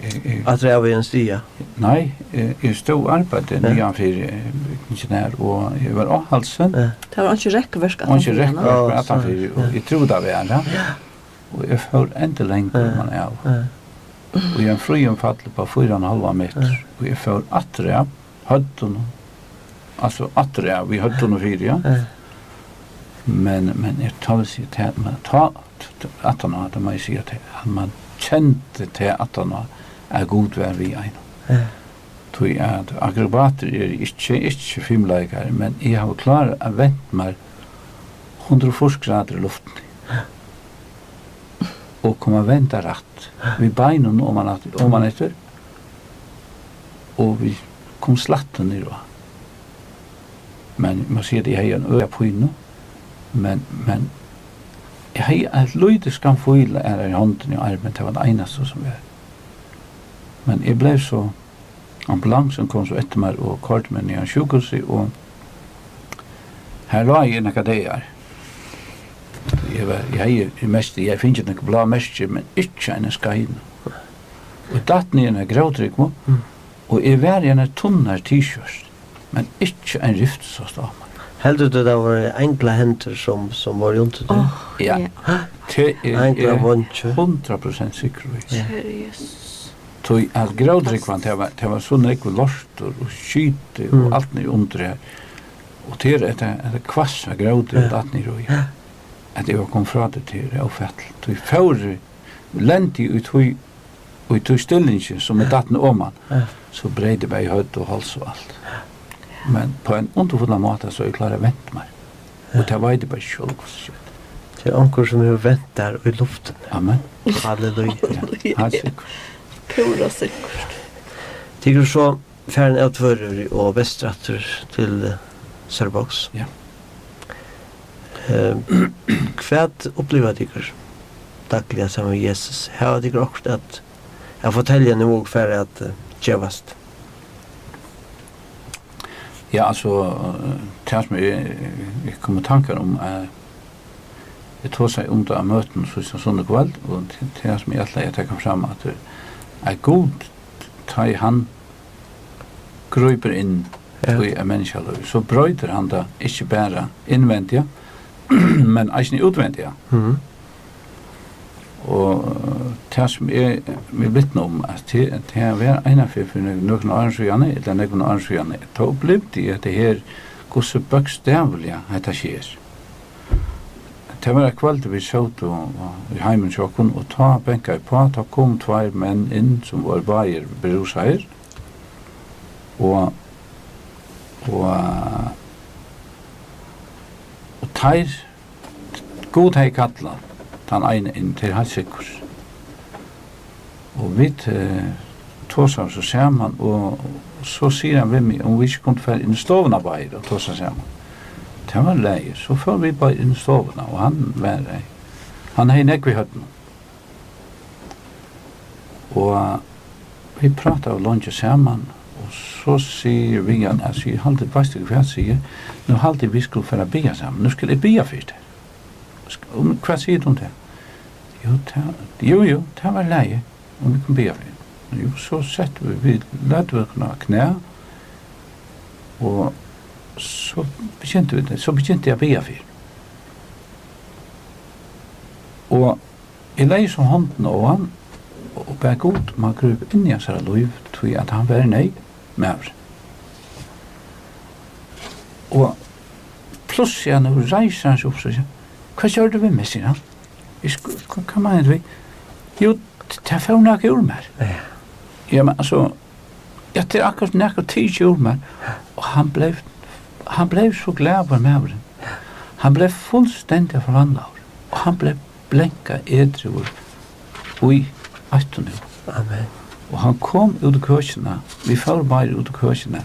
eg, eg Aftur av í ein stiga. Nei, eg, eg stóð og arbeiddi Ja. niðan fyri, eh, bygningin her, og eg var á hálsin. Ja. Tað var einki rekkverk Og einki aftan fyri, rekkverk nei? var Á, aftan fyri, sorry. og Ja. eg trúði tað var, ja. Ja. Og eg fór endur lengur Ja. man av. Ja. Og eg ein fríum fall upp á fýra og ein hálvan metur. Ja. Og eg fór aftur av høvdinum, altso aftur av við høvdinum fyri, ja. Ja. Men, men eg tá vil siga tað, men tá, t-, t-, aftan á, tað má eg siga tað, at man kendi tað aftan á, at Gud var við einum. Ja. Tí at akrobatir eru ikki, ikki fimleikarar, men eg havi klárað at vent mær hundrað og fýrs gradir í luftini. Ja. Og koma at venda rætt. Við beinunum oman aftur, oman eftir. Og vit komu slættum niður á. Men eg má siga, at eg hevði ein øgiliga pínu. Men, men eg hevði eitt lítið skamfíl aðrar í hondini og armin. Tað var tað einasta sum var. Men eg bleiv so Ambulansin kom so eftir mær og koyrdi meg niðan á sjúkrahúsið, og har lá eg í nakrar dagar. Eg var, eg hevði, eg mest, eg hevði fingið nøkur blá merki, men ikki eina skeina. Og datt niður í eina grótrúgvu, Mm. og eg var í eini tunnari T-shirt, men ikki ein rift sást á mær. Heldur tú, tað vóru einglahendur, sum, sum vóru undir tær? Áh, Ja. ja. Tað er Einglaveingi. eg hundrað prosent sikkur í. Ja. Kæri Jesus. Tí at grótrúgvan, tað var, tað var so nógvur lortur og skiti og Mm. alt niðri undir her. Og til hetta, hetta hvassa grótið Ja. datt niður í. Ja. At eg var komin frá tí, tað er ófatiligt. Tí fór eg, lendi í tí, í tí stillingin, sum eg datt nú oman, Ja. so breyt eg bæði høvd og háls og alt. Men á ein undurfullan máta, so eg kláraði at vent mær. Og tað veit eg bara ikki sjálv, hvussu skjótt. Tað er onkur, sum hevur vent tær í luftini. Amen. Halleluja. Ja, heilt sikkurt. Púra sikkurt. Tit eru so farin av Tvøroyri og vestur aftur til, eh, Sørvágs. Ja. Eh, hvat uppliva tit dagliga saman við Jesus? Hava tit okkurt at, at fortelja nú og fara at, eh, gevast? Ja, altso, eh, tað sum eg, eg kom í tankar um, eh, eg tosaði um tað á møtinum síðsta sunnukvøld, og t-, tað sum eg ætlaði at taka fram, at, eh, at Gud, tá ið hann grípur inn Ja. í eitt menniskjalív, so broytir hann tað ikki bara innvendiga, men eisini útvendiga. Mhm. Og tað, sum eg vil vitna um, at tað, tað var einaferð fyri nøk-, nøkrum árum síðani, ella nógvum árum síðani, tá upplivdi eg hetta her, hvussu bókstavliga hetta sker. Tað var eitt kvøld, vit sótu í heiminum hjá okkum, og tá bankaði uppá, tá komu tveir menn inn, sum vóru báðir berúsaðir, og, og, og teir, Gud hevði kallað tann eina inn, tað er heilt sikkurt. Og vit, eh, tosaðu so saman, og so sigur hann við meg, um vit ikki kundu fara inn í stovuna báðir og tosa saman. Tað var í lagi, so fóru vit báðir inn í stovuna, og hann var, eh, hann hevði nógv í høvdinum. Og vit prátaðu leingi saman, og so sigi eg við hann, altso, eg haldi, veitst tú hvat, sigi eg, nú haldi eg, vit skulu fara at biðja saman. Nú skal eg biðja fyri tær. Sk-, um, hvat sigur tú um tað? Jú, tað, jú, jú, tað var í lagi, um vit kundu biðja fyri. Jú, so settu vit, vit løgdu okkum á knæ, og so begyntu vit, so begynti eg at biðja fyri. Og eg legði so hondina á hann og bað Gud um at grípa inn í hansara lív, tí at hann var í neyð, maðurin. Og plutsliga nú reisir hann seg upp, so sigur hann, "Hvat gjørdi tú við meg?" sigur hann. Eg sk-, hva, hvat meinar tú við? Jú, t-, tað fór nakað úr mær. Ja. Ja, men altso, ja, tað er akkurát nakað tikið úr mær. Og hann bleiv, hann bleiv so glaður, maðurin. Hann bleiv fullstendiga forvandlaður. Og hann bleiv blenkað edrúur í eitt og nú. Amen. Og hann kom út í køkina, vit fóru báðir út í køkina,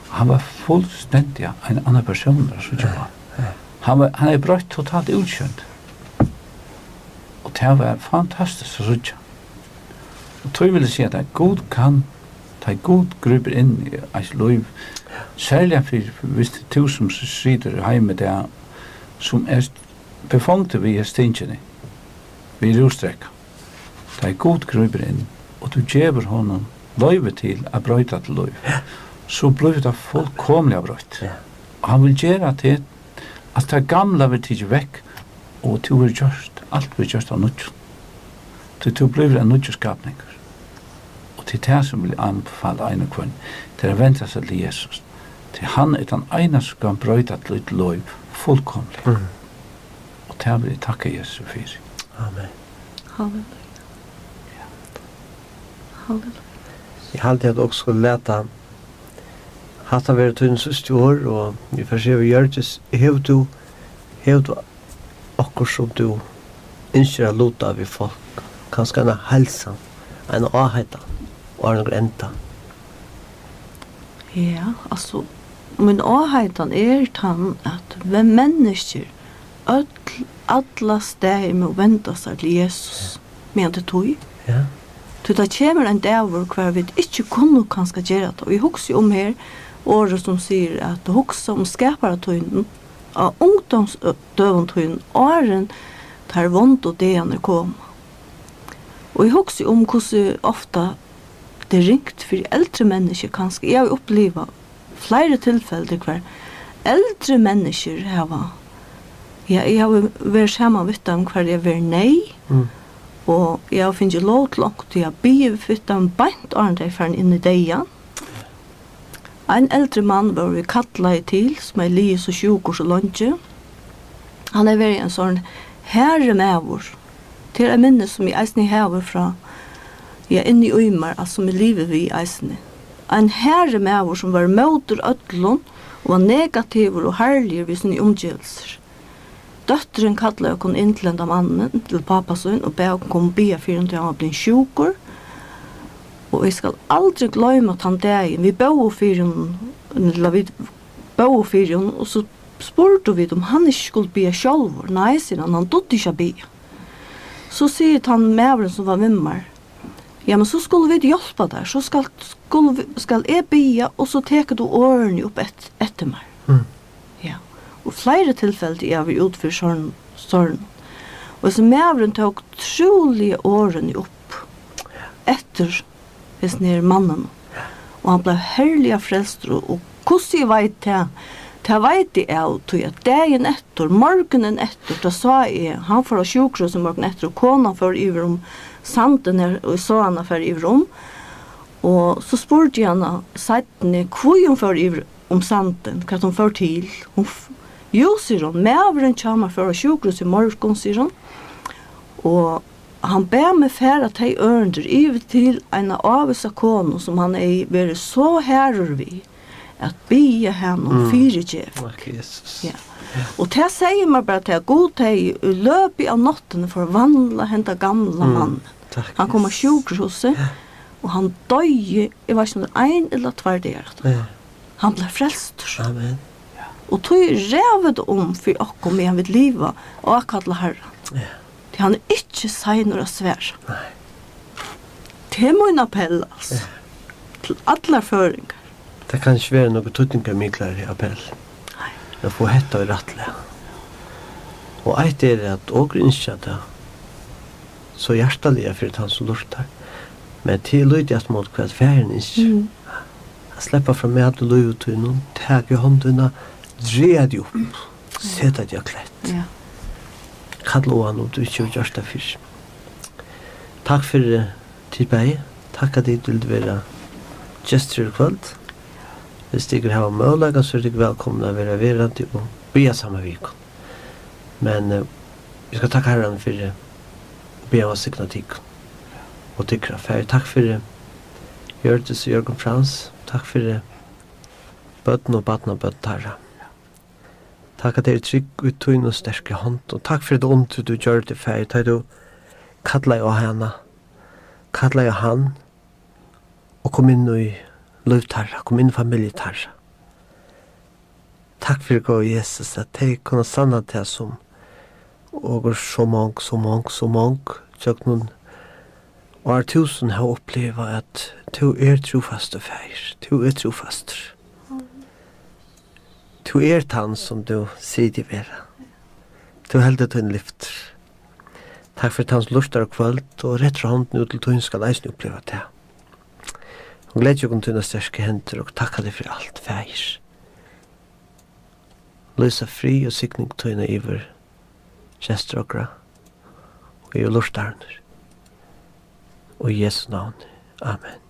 og hann var fullstendiga ein annar persónur at síggja á. Ja, ja. Hann var, hann hevði broytt totalt útsjónd. Og tað var fantastiskt at síggja. Og tí vil eg siga, at Gud kann, tá Gud grípur inn í eitt lív, serliga fyri, viss tú sum situr heima í dag, sum ert befongdur við hesi tingini, við rúsdrekka. Tá Gud grípur inn, og tú gevur honum loyvi til at broyta títt lív, so blívur tað fullkomiliga broytt. Ja. Og hann vil gera teg Altso, tað gamla verður tikið vekk, og tú verður gjørt, alt verður gjørt av nýggjum. Tí tú blívur ein nýggjur skapningur. Og tað er tað, sum vil anbefala ein og hvønn, tað er at venda seg til Jesus. Tí hann er tann einasti, sum kann broyta títt lív fullkomiliga. Mhm. Og tað vil eg takka Jesus fyri. Amen. Halleluja. Halleluja. Eg haldi, at tú eisini skuldi lata hatta vera tíni síðstu orð, og vit fara at siga við Hjørdis, hevur tú, hevur tú okkurt, sum tú ynskir at luta við fólk? Kanska eina heilsan, eina áheitan, áðrenn okur enda? Ja, altso, mín áheitan er tann, at men-, menniskjur øll, alla staðir mugu venda sær til Jesus, meðan tað er tíð. Ja. Tí tað kemur ein dagur, hvar vit ikki kunnu kanska gera tað. Og eg hugsi um her orðið, sum sigur, at hugsa um skapara tín á ungdómsdøgum tínum, áðrenn teir vondu dagarnir koma. Og eg hugsi um, hvussu ofta tað er ringt fyri eldri menniskju, kanska. Eg havi upplivað fleiri tilfeldi, hvar eldri menniskjur hava, ja, eg havi verið saman við teim, hvar eg havi verið neyð, Mm. og eg havi fingið lov til onkuntíð at biðja við teim beint áðrenn tey eru farin inn í deyðan. Ein eldri mann vóru vit kallaði til, sum hevði ligið so sjúkur so leingi. Hann hevði verið ein sovorðin harður maður. Tað er eitt minni, sum eg eisini havi frá, ja, inni í mær, altso, sum eg livi við eisini. Ein harður maður, sum var mótur øllum og var negativur og harðligur við sínar umgivelsir. Dóttirin kallaði okkum inn til henda mannin, til pápa sín, og bað okkum koma og biðja fyri honum, tí hann var blivin sjúkur. Og eg skal aldri gloyma tann dagin. Vit bóðu fyri honum, ella vit bóðu fyri honum, og so spurdu vit, um hann ikki skuldi biðja sjálvur. Nei, sigur hann, hann dugdi ikki at biðja. So sigur tann maðurin, sum var við mær, ja, men so skulu vit hjálpa tær, so skal, skulu vi, skal eg biðja, og so tekur tú orðini upp et-, eftir mær. Mm. Ja. Og fleiri tilfeldi eg havi út fyri sorn-, sorn. Og hesin maðurin tók trúliga orðini upp eftir hesin her mannin. Og hann bleiv herliga frelstur, og, og hvussu eg veit tað, tað veit eg av, tí at dagin eftir, morgunin eftir, tá sá eg, hann fór á sjúkrahús í morgun eftir, og konan fór yvir um sandin her, og eg sá hana fara yvir um. Og so spurdi eg hana seinni, hví hon fór yvir um sandin, hvat hon fór til. Hon f-, "Jú," sigur hon, "maðurin hjá mær fór á sjúkrahús í morgun," sigur hon, "og hann bað meg fara tey ørindir yvir til eina ávísa konu, sum hann hevði verið so harður við, at biðja hana um Mm. fyrigeving." Takk, Jesus. Ja. Og tað segði mær bara, at Gud hevði í løpi av náttini forvandlað henda gamla Mm. mann. Takk, Hann kom á Jesus. sjúkrahúsið, Ja. og hann doyði, eg veit ikki, um tað er ein ella tveir dagar eftir. Ja. Hann bleiv frelstur. Amen. Og tí ræður tað um fyri okkum, meðan vit liva, og ákalla Harran. Ja. Tí hann er ikki seinur at svara. Nei. Tað er mín appell, altso. Ja. Til allar føroyingar. Tað kann ikki vera nakað týdningarmiklari appell. Nei. At fáa hetta í rætt lag. Og eitt er, at okur ynskja tað so hjartaliga fyri tann, sum lurtar. Men tað er lítið aftur móti, hvat Faðirin ynskir. Mm. At sleppa frá mati og lívi tínum, taka í hond tína, draga teg upp, seta teg á klett. Ja. Kalla á hann, um tú ikki hevur gjørt tað fyrr. Takk fyri, eh, tit bæði. Takk, at tit vildu vera gestir í kvøld. Viss tykur hava møguleika, so eru tykur vælkomin at vera verandi og biðja saman við okkum. Men, eh, vit skal takka Harran fyri, eh, og biðja hann signa tykkum og tykra. Faðir, takk fyri Hjørdis og Jørgen Frans. Takk fyri børn og barnabørn teirra. Takk, at tey eru trygg í tíni sterku hond, og takk fyri tað undur, tú gjørdi, Faðir, tá tú kallaði á hana, kallaði á hann, og kom inn í lív teirra, kom inn í familju teirra. Takk fyri, góði Jesus, at tey kunnu sanna tað, sum okur so mong, so mong, so mong, gjøgnum ár túsund hava upplivað, at tú er trúfastur, Faðir. Tú er trúfastur. Tú er tann, sum tú sigur teg vera. Tú heldur tín lyftir. Takk fyri tann, sum lurtar í kvøld og rettir hondina út til tín, skal eisini uppliva tað. Og gleði okkum tínar sterku hendur og takka teg fyri alt, Faðir. Lýsa frið og signing tína yvir gestir okra og yvir lurtararnar. Og í Jesu navni. Amen.